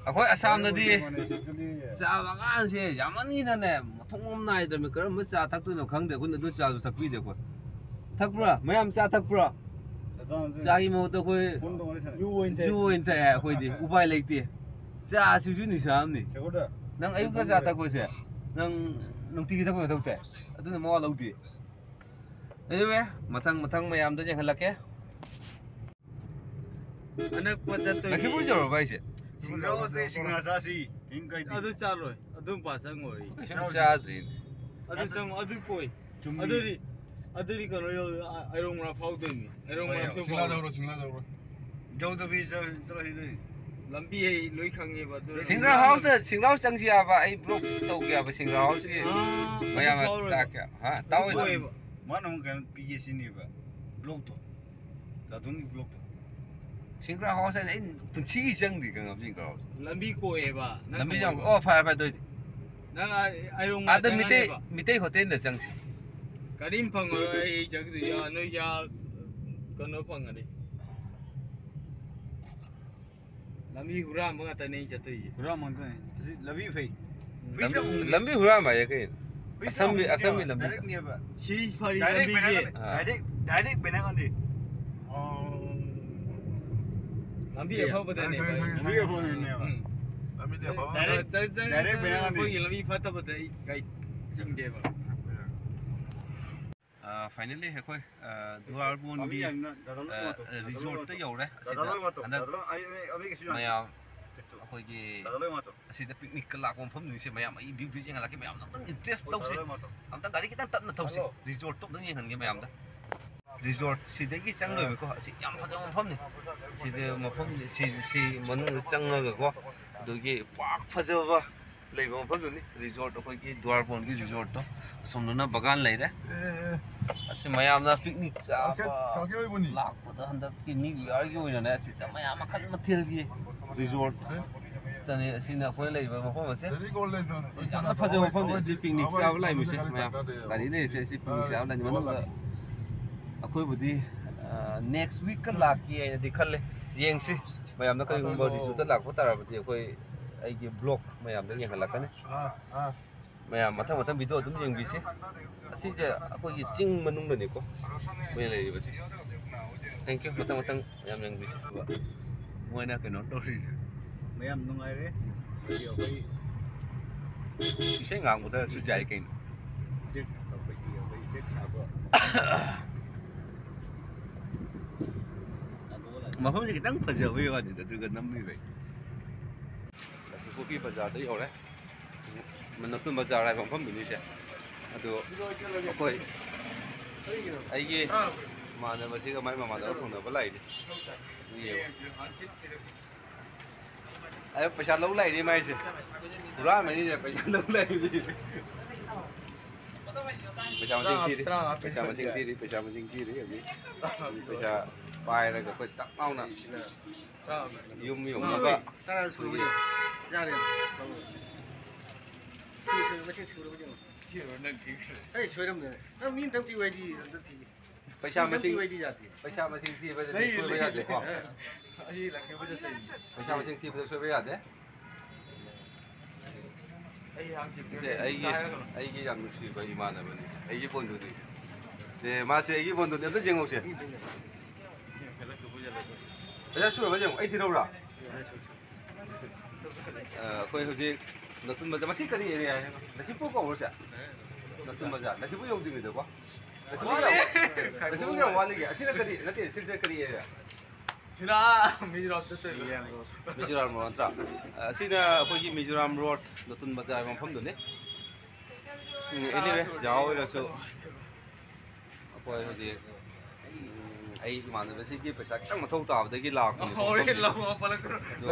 ꯑꯩꯈꯣꯏ ꯑꯁꯥꯝꯗꯗꯤ মানে যদি ꯆꯥ ꯕꯒꯥꯟꯁꯦ ꯌꯥꯝꯃꯟꯒꯤꯗꯅꯦ ꯃꯊꯣꯡ ꯃꯔꯝ ꯅꯥꯏꯗ꯭ꯔꯕꯅꯤ꯫ ꯀꯔꯝꯕ ꯆꯥ ꯊꯛꯇꯣꯏꯅꯣ ꯈꯪꯗꯦ꯫ ꯑꯩꯈꯣꯏꯅ ꯑꯗꯨ ꯆꯥꯁꯨ ꯊꯛꯄꯤꯗꯦ ꯑꯩꯈꯣꯏ꯫ ꯊꯛꯄ꯭ꯔꯥ? ꯃꯌꯥꯝ ꯆꯥ ꯊꯛꯄ꯭ꯔꯥ? ꯑꯗꯣ ꯆꯥꯒꯤ ꯃꯍꯨꯠꯇ ꯑꯩꯈꯣꯏ ꯐꯣꯟ ꯇꯧꯔ ꯁꯥꯟꯅꯩ꯫ ꯌꯨ ꯑꯣꯏꯅ ꯊꯛꯑꯦ꯫ ꯌꯨ ꯑꯣꯏꯅ ꯊꯛꯑꯦ ꯑꯩꯈꯣꯏꯗꯤ꯫ ꯎꯄꯥꯏ ꯂꯩꯇꯦ꯫ ꯆꯥꯁꯤꯁꯨ ꯅꯤꯁꯥ ꯑꯃꯅꯤ꯫ ꯁꯦꯒꯣꯗ꯫ ꯅꯪ ꯑꯌꯨꯛꯇ ꯆꯥ ꯊꯛꯄꯁꯦ ꯅꯪ ꯅꯨꯡꯇꯤꯒꯤ ꯊꯛꯄ ꯃꯊꯧ ꯇꯥꯏ꯫ ꯑꯗꯨꯅ ꯃꯋꯥ ꯂꯧꯗꯦ꯫ Anyway, ꯃꯊꯪ ꯃꯊꯪ ꯃꯌꯥꯝꯗ ꯌꯦꯡꯍꯜꯂꯛꯀꯦ꯫ ꯑꯅꯛꯄ ꯆꯠꯇꯣꯏꯅꯤ꯫ ꯂꯛꯈꯤꯄꯨꯔ ꯌꯧꯔꯕ ꯍꯥꯏꯁꯦ? ꯁꯤꯡꯒꯥꯎꯁꯦ ꯁꯤꯡꯒꯥ ꯆꯥꯁꯤ꯫ ꯀꯩꯝ ꯀꯥꯏꯗꯦ꯫ ꯑꯗꯨ ꯆꯥꯔꯣꯏ꯫ ꯑꯗꯨꯝ ꯄꯥ ꯆꯪꯉꯣꯏ꯫ ꯀꯩꯁꯨ ꯆꯥꯗ꯭ꯔꯤꯅꯦ꯫ ꯑꯗꯨ ꯆꯪꯉꯣ꯫ ꯑꯗꯨ ꯀꯣꯏ꯫ ꯆꯨꯝꯃꯤ꯫ ꯑꯗꯨꯗꯤ, ꯑꯗꯨꯗꯤ ꯀꯩꯅꯣ ꯌꯧ-, ꯑ-, ꯑꯩꯔꯣꯡ ꯃꯅꯥꯛ ꯐꯥꯎꯗꯣꯏꯅꯤ꯫ ꯑꯩꯔꯣꯡ ꯍꯣꯏ, ꯃꯅꯥꯛꯁꯨ ꯁꯤꯡꯂꯥ ꯐꯥꯎ-, ꯇꯧꯔꯣ, ꯁꯤꯡꯂꯥ ꯇꯧꯔꯣ꯫ ꯌꯧꯗꯕꯤ ꯆꯠ-, ꯆꯠꯂꯁꯤꯗꯤ꯫ ꯂꯝꯕꯤ ꯑꯩ ꯂꯣꯏ ꯈꯪꯉꯦꯕ, ꯑꯗꯨ ꯁꯤꯡꯒ꯭ꯔꯥ ꯍꯥꯎꯁꯇ, ꯁꯤꯡꯒ꯭ꯔꯥ ꯍꯥꯎꯁ ꯆꯪꯁꯤ ꯍꯥꯏꯕ, ꯑꯩ ꯕ꯭ꯂꯣꯛ ꯇꯧꯒꯦ ꯍꯥꯏꯕ, ꯁꯤꯡꯒ꯭ꯔꯥ ꯍꯥꯎꯁꯀꯤ ꯑꯥ, ꯃꯌꯥꯝ ꯑꯗꯨ ꯐꯥꯎꯔꯣꯏꯕ꯫ ꯇꯥꯛꯀꯦ꯫ ꯍꯥ? ꯑꯗꯨ ꯇꯥꯛꯑꯣꯏꯗ꯫ ꯀꯣꯏꯕ꯫ ꯃꯥꯅ ꯑꯃꯨꯛ ꯀꯩꯅꯣ ꯄꯤꯒꯦ ꯁꯤꯅꯦꯕ, ꯕ꯭ꯂꯣꯛꯇꯣ꯫ ꯆꯥꯗꯣꯡꯒꯤ ꯕ꯭ꯂꯣꯛꯇꯣ꯫ ꯁꯤꯡꯒ꯭ꯔꯥ ꯍꯥꯎꯁ ꯍꯥꯏꯅ ꯑꯩ ꯄꯨꯟꯁꯤꯒꯤ ꯆꯪꯗ꯭ꯔꯤ ꯈꯪꯉꯕ ꯁꯤꯡꯒ꯭ꯔꯥ ꯍꯥꯎꯁ꯫ ꯂꯝꯕꯤ ꯀꯣꯏꯌꯦꯕ, ꯅꯪ ꯂꯝꯕꯤ ꯌꯥꯝ ꯈꯪꯉꯣꯏꯕ꯫ ꯑꯣ, ꯐꯔꯦ, ꯐꯔꯦ, ꯑꯗꯨ ꯑꯣꯏꯗꯤ꯫ ꯅꯪ ꯑꯥ, ꯑꯩꯔꯣꯡ ꯑꯥꯗ ꯃꯤꯇꯩ, ꯆꯪꯉꯅꯦꯕ꯫ ꯃꯤꯇꯩ ꯍꯣꯇꯦꯜꯗ ꯆꯪꯁꯤ꯫ ꯀꯔꯤꯝ ꯐꯪꯉꯔꯣꯏ, ꯑꯩ ꯆꯪꯗꯣꯏ, ꯑꯥ, ꯅꯣꯏ ꯌꯥ-, ꯀꯩꯅꯣ ꯐꯪꯉꯅꯤ꯫ ꯂꯝꯕꯤ ꯍꯨꯔꯥꯟꯕ ꯉꯥꯛꯇꯅꯦ ꯑꯩ ꯆꯠꯇꯣꯏꯁꯦ꯫ ꯍꯨꯔꯥꯟꯕ ꯉꯥꯛꯇꯅꯦ꯫ ꯁꯤ ꯂꯝꯕꯤ ꯐꯩ꯫ ꯍꯨꯏ ꯂꯝꯕꯤ, ꯆꯪꯉꯨꯅꯦ꯫ ꯂꯝꯕꯤ ꯍꯨꯔꯥꯟꯕ ꯍꯥꯏꯁꯦ ꯀꯩꯅꯣ? ꯍꯨꯏ ꯑꯁꯝꯕꯤ, ꯆꯪꯉꯨꯅꯦꯕ꯫ ꯑꯁꯝꯕꯤ ꯂꯝꯕꯤ꯫ ꯗꯥꯏꯔꯦꯛꯅꯦꯕ꯫ ꯁꯤ ꯐꯔꯤ ꯗꯥꯏꯔꯦꯛ ꯂꯝꯕꯤꯁꯦ꯫ ꯕꯦꯅꯥꯟ-, ꯑꯥ꯫ ꯗꯥꯏꯔꯦꯛ, ꯗꯥꯏꯔꯦꯛ ꯕꯦꯅꯥꯟ ꯉꯝꯗꯦ꯫ ꯑꯣ꯫ ꯂꯝꯕꯤ ꯑꯐꯕꯗꯅꯦ ꯈꯪꯉꯦ, ꯚꯥꯏ꯫ ꯈꯪꯉꯦ, ꯂꯝꯕꯤ ꯈꯪꯉꯦ꯫ ꯑꯐꯕꯗꯅꯦꯕ꯫ ꯎꯝ꯫ ꯂꯝꯕꯤꯗꯤ ꯑꯐꯕ꯫ ꯗꯥꯏꯔꯦꯛ, ꯆꯠ-, ꯆꯠ-, ꯗꯥꯏꯔꯦꯛ ꯆꯠ-, ꯕꯦꯅꯥꯟ ꯉꯝꯗꯦ꯫ ꯑꯩꯈꯣꯏꯒꯤ ꯂꯝꯕꯤ ꯐꯠꯇꯕꯗ ꯑꯩ ꯒꯥꯔꯤ ꯆꯤꯡꯗꯦꯕ꯫ ꯑꯥ, finally ꯑꯩꯈꯣꯏ, ꯑꯥ, ꯗꯨꯔꯥꯔꯕꯣꯟꯒꯤ, ꯑꯥ, ꯔꯤꯖꯣꯔꯠꯇ ꯌꯧꯔꯦ꯫ ꯑꯁꯤꯗ ꯍꯟꯗꯛ ꯃꯌꯥꯝ ꯑꯩꯈꯣꯏꯒꯤ ꯑꯁꯤꯗ ꯄꯤꯛꯅꯤꯛꯀ ꯂꯥꯛꯄ ꯃꯐꯝꯁꯤꯡꯁꯦ ꯃꯌꯥꯝ ꯑꯩ ꯚ꯭ꯌꯨ ꯚ꯭ꯌꯨ ꯌꯦꯡꯍꯜꯂꯛꯀꯦ꯫ ꯃꯌꯥꯝ ꯑꯝꯇꯪ ꯏꯟꯇꯔꯦꯁ ꯇꯧꯁꯦ꯫ ꯑꯝꯇꯪ ꯒꯥꯔꯤ ꯈꯤꯇꯪ ꯇꯞꯅ ꯊꯧꯁꯦ꯫ ꯔꯤꯖꯣꯔꯠꯇꯣ ꯑꯝꯇꯪ ꯌꯦꯡꯍꯟꯒꯦ ꯃꯌꯥꯝꯗ꯫ ꯔꯤꯖꯣꯔꯠ ꯁꯤꯗꯒꯤ ꯆꯪꯗꯣꯏꯅꯤꯀꯣ꯫ ꯑꯁꯤ ꯌꯥꯝ ꯐꯖꯕ ꯃꯐꯝꯅꯤ꯫ ꯁꯤꯗ ꯃꯐꯝꯁꯦ ꯁꯤ, ꯁꯤ ꯃꯅꯨꯡꯗ ꯆꯪꯉꯒꯀꯣ, ꯑꯗꯨꯒꯤ ꯄꯥꯔꯛ ꯐꯖꯕ, ꯂꯩꯕ ꯃꯐꯝꯗꯨꯅꯤ, ꯔꯤꯖꯣꯔꯠ, ꯑꯩꯈꯣꯏꯒꯤ ꯗ꯭ꯋꯥꯔꯐꯣꯟꯒꯤ ꯔꯤꯖꯣꯔꯠꯇꯣ꯫ ꯑꯁꯣꯝꯗꯅ ꯕꯒꯥꯟ ꯂꯩꯔꯦ꯫ ꯑꯦ, ꯑꯦ, ꯑꯦ꯫ ꯑꯁꯤ ꯃꯌꯥꯝꯅ ꯄꯤꯛꯅꯤꯛ ꯆꯥꯕ ꯀꯥꯀꯦ, ꯀꯥꯀꯦ ꯑꯣꯏꯕꯅꯤ꯫ ꯂꯥꯛꯄꯗ ꯍꯟꯗꯛꯀꯤ ꯅ꯭ꯌꯨ ꯏꯌꯥꯔꯒꯤ ꯑꯣꯏꯅꯅꯦ, ꯑꯁꯤꯗ ꯃꯌꯥꯝ ꯃꯈꯜ ꯃꯊꯦꯜꯒꯤ ꯔꯤꯖꯣꯔꯠꯇꯅꯤ ꯑꯁꯤꯅ ꯑꯩꯈꯣꯏ ꯂꯩꯔꯤꯕ ꯃꯐꯝ ꯑꯁꯦ꯫ ꯌꯥꯝꯅ ꯐꯖꯕ ꯃꯐꯝꯅꯤ꯫ ꯑꯁꯤ ꯄꯤꯛꯅꯤꯛ ꯆꯥꯕ ꯂꯥꯛꯏ ꯃꯤꯁꯦ ꯃꯌꯥꯝ꯫ ꯒꯥꯔꯤ ꯂꯩꯔꯤꯁꯦ ꯑꯁꯤ ꯄꯤꯛꯅꯤꯛ ꯆꯥꯕ ꯂꯥꯛꯏ ꯃꯅꯨꯡꯗ꯫ ꯑꯩꯈꯣꯏꯕꯨꯗꯤ, ꯑ, ꯅꯦꯛꯁ ꯋꯤꯛꯀ ꯂꯥꯛꯀꯦ ꯍꯥꯏꯅꯗꯤ ꯈꯜꯂꯦ꯫ ꯌꯦꯡꯁꯤ꯫ ꯃꯌꯥꯝꯅ ꯀꯔꯤꯒꯨꯝꯕ ꯔꯤꯖꯣꯔꯠꯇ ꯂꯥꯛꯄ ꯇꯥꯔꯕꯗꯤ ꯑꯩꯈꯣꯏ ꯑꯩꯒꯤ ꯕ꯭ꯂꯣꯒ ꯃꯌꯥꯝꯗ ꯌꯦꯡꯍꯜꯂꯛꯀꯅꯤ꯫ ꯑꯥ, ꯑꯥ꯫ ꯃꯌꯥꯝ ꯃꯊꯪ ꯃꯊꯪ ꯚꯤꯗꯤꯑꯣ ꯑꯗꯨꯝ ꯌꯦꯡꯕꯤꯁꯤ꯫ ꯑꯁꯤꯁꯦ ꯑꯩꯈꯣꯏꯒꯤ ꯆꯤꯡ ꯃꯅꯨꯡꯗꯅꯤꯀꯣ ꯑꯩꯈꯣꯏꯅ ꯂꯩꯔꯤꯕꯁꯦ꯫ Thank you꯫ ꯃꯊꯪ ꯃꯊꯪ ꯃꯌꯥꯝ ꯌꯦꯡꯕꯤꯁꯤ꯫ ꯃꯣꯏꯅ ꯀꯩꯅꯣ ꯇꯧꯔꯤ꯫ ꯃꯌꯥꯝ ꯅꯨꯡꯉꯥꯏꯔꯦ꯫ ꯑꯩꯈꯣꯏ, ꯑꯩꯈꯣꯏ ꯏꯁꯩ ꯉꯥꯡꯕꯗꯁꯨ ꯌꯥꯏ ꯀꯩꯅꯣ꯫ ꯖꯦꯛ, ꯑꯩꯈꯣꯏꯒꯤ, ꯑꯩꯈꯣꯏ ꯖꯦꯛ ꯁꯥꯕ꯫ ꯃꯐꯝꯁꯦ ꯈꯤꯇꯪ ꯐꯖꯕꯒꯤ ꯋꯥꯅꯤꯗ, ꯑꯗꯨꯒ ꯅꯝꯃꯤꯕꯩ꯫ ꯂꯛꯈꯤꯄꯣꯛꯄꯤ ꯕꯖꯥꯔꯗ ꯌꯧꯔꯦ꯫ ꯅꯠꯇꯨꯝ ꯕꯖꯥꯔ ꯍꯥꯏꯕ ꯃꯐꯝꯗꯨꯅꯤꯁꯦ꯫ ꯑꯗꯨ ꯑꯩꯈꯣꯏ, ꯑꯩꯒꯤ ꯏꯃꯥꯟꯅꯕꯁꯤꯒ ꯃꯥꯏ ꯃꯃꯥꯟꯅꯕ ꯈꯪꯅꯕ ꯂꯥꯛꯏꯅꯤ꯫ ꯑꯗꯨ ꯌꯦꯡꯉꯣ꯫ ꯑꯗ ꯄꯩꯁꯥ ꯂꯧ ꯂꯥꯛꯏꯅꯤ ꯃꯥꯏꯁꯦ꯫ ꯍꯨꯔꯥꯟꯕꯅꯤꯅꯦ, ꯄꯩꯁꯥ ꯂꯧ ꯂꯥꯛꯏꯅꯤ꯫ ꯄꯩꯁꯥ ꯃꯁꯤꯡ ꯊꯤꯔꯤ꯫ ꯄꯩꯁꯥ ꯃꯁꯤꯡ ꯊꯤꯔꯤ, ꯄꯩꯁꯥ ꯃꯁꯤꯡ ꯊꯤꯔꯤ ꯍꯧꯖꯤꯛ꯫ ꯄꯩꯁꯥ ꯄꯥꯏꯔꯒ ꯑꯩꯈꯣꯏ ꯇꯛ ꯂꯥꯎꯅ ꯌꯨꯝ ꯌꯧꯅꯕ꯫ ꯇꯔꯥ ꯁꯨꯔꯕ ꯌꯦꯡꯉꯣ꯫ ꯌꯥꯔꯦ꯫ ꯁꯤ ꯁꯨꯔꯕ, ꯃꯁꯤꯡ ꯁꯨꯔꯕ ꯌꯦꯡꯉꯣ꯫ ꯊꯤꯔꯣ, ꯅꯪ ꯊꯤꯈ꯭ꯔꯦ꯫ ꯑꯩ ꯁꯣꯏꯔꯝꯗ꯭ꯔꯦ꯫ ꯅꯪ ꯃꯤ ꯑꯝꯇꯪ ꯄꯤꯌꯨ ꯍꯥꯏꯗꯤ ꯑꯝꯇ ꯊꯤꯒꯦ꯫ ꯄꯩꯁꯥ ꯃꯤ ꯑꯝꯇꯪ ꯃꯁꯤꯡ, ꯄꯤꯌꯨ ꯍꯥꯏꯗꯤ ꯌꯥꯗꯦ꯫ ꯄꯩꯁꯥ ꯃꯁꯤꯡ ꯊꯤꯕꯗꯗꯤ ꯂꯩ, ꯁꯣꯏꯕ ꯂꯩ꯫ ꯌꯥꯗꯦꯀꯣ꯫ ꯑꯩ ꯂꯛꯈꯤꯕꯨ ꯆꯠꯇꯣꯏꯅꯤ꯫ ꯄꯩꯁꯥ ꯃꯁꯤꯡ ꯊꯤꯕꯗ ꯁꯣꯏꯕ ꯌꯥꯗꯦ꯫ ꯑꯩ ꯍꯥꯡꯆꯤꯠ ꯁꯦ ꯑꯩꯒꯤ, ꯍꯥꯏꯔꯒꯅꯨ꯫ ꯑꯩꯒꯤ ꯌꯥꯝ ꯅꯨꯡꯁꯤꯕ ꯏꯃꯥꯟꯅꯕꯅꯤ꯫ ꯑꯩꯒꯤ ꯕꯣꯟꯗꯨꯅꯤ꯫ ꯁꯦ ꯃꯥꯁꯦ ꯑꯩꯒꯤ ꯕꯣꯟꯗꯨꯅꯤ꯫ ꯑꯝꯇ ꯌꯦꯡꯉꯧꯁꯦ꯫ ꯄꯩꯁꯥ ꯁꯨꯔꯕ ꯌꯦꯡꯉꯣ꯫ ꯑꯩ ꯊꯤꯔꯧꯔꯥ? ꯑ, ꯑꯩꯈꯣꯏ ꯍꯧꯖꯤꯛ ꯅꯠꯇꯨꯝ ꯕꯖꯥꯔ, ꯃꯁꯤ ꯀꯔꯤ ꯑꯦꯔꯤꯌꯥ ꯍꯥꯏꯅꯣ? ꯂꯛꯈꯤꯄꯨꯔ ꯀꯧꯕ꯭ꯔꯣ ꯁꯦ? ꯅꯠꯇꯨꯝ ꯕꯖꯥꯔ꯫ ꯂꯛꯈꯤꯄꯨꯔ ꯌꯧꯗ꯭ꯔꯤꯉꯩꯗꯀꯣ? ꯂꯛꯈꯤꯄꯨꯔ ꯌꯧ-, ꯂꯛꯈꯤꯄꯨꯔ ꯌꯧ ꯋꯥꯠꯂꯤꯒꯦ꯫ ꯑꯁꯤꯅ ꯀꯔꯤ? ꯅꯠꯇꯦ, ꯁꯤꯁꯦ ꯀꯔꯤ ꯑꯦꯔꯤꯌꯥ? ꯁꯤꯅ ꯃꯤꯖꯣꯔꯥꯝ ꯆꯠꯇꯣꯏꯕ꯫ ꯃꯤꯖꯣꯔꯥꯝ ꯔꯣꯗ ꯅꯠꯇ꯭ꯔꯥ? ꯑꯁꯤꯅ ꯑꯩꯈꯣꯏꯒꯤ ꯃꯤꯖꯣꯔꯥꯝ ꯔꯣꯗ, ꯅꯠꯇꯨꯝ ꯕꯖꯥꯔ ꯃꯐꯝꯗꯨꯅꯤ꯫ ꯎꯝ, anyway, ꯖꯥ ꯑꯣꯏꯔꯁꯨ ꯑꯩꯈꯣꯏ ꯍꯧꯖꯤꯛ, ꯎꯝ, ꯑꯩ ꯏꯃꯥꯟꯅꯕꯁꯤꯒꯤ ꯄꯩꯁꯥ ꯈꯤꯇꯪ ꯃꯊꯧ ꯇꯥꯕꯗꯒꯤ ꯂꯥꯛꯄꯅꯦ꯫ ꯑꯗꯣ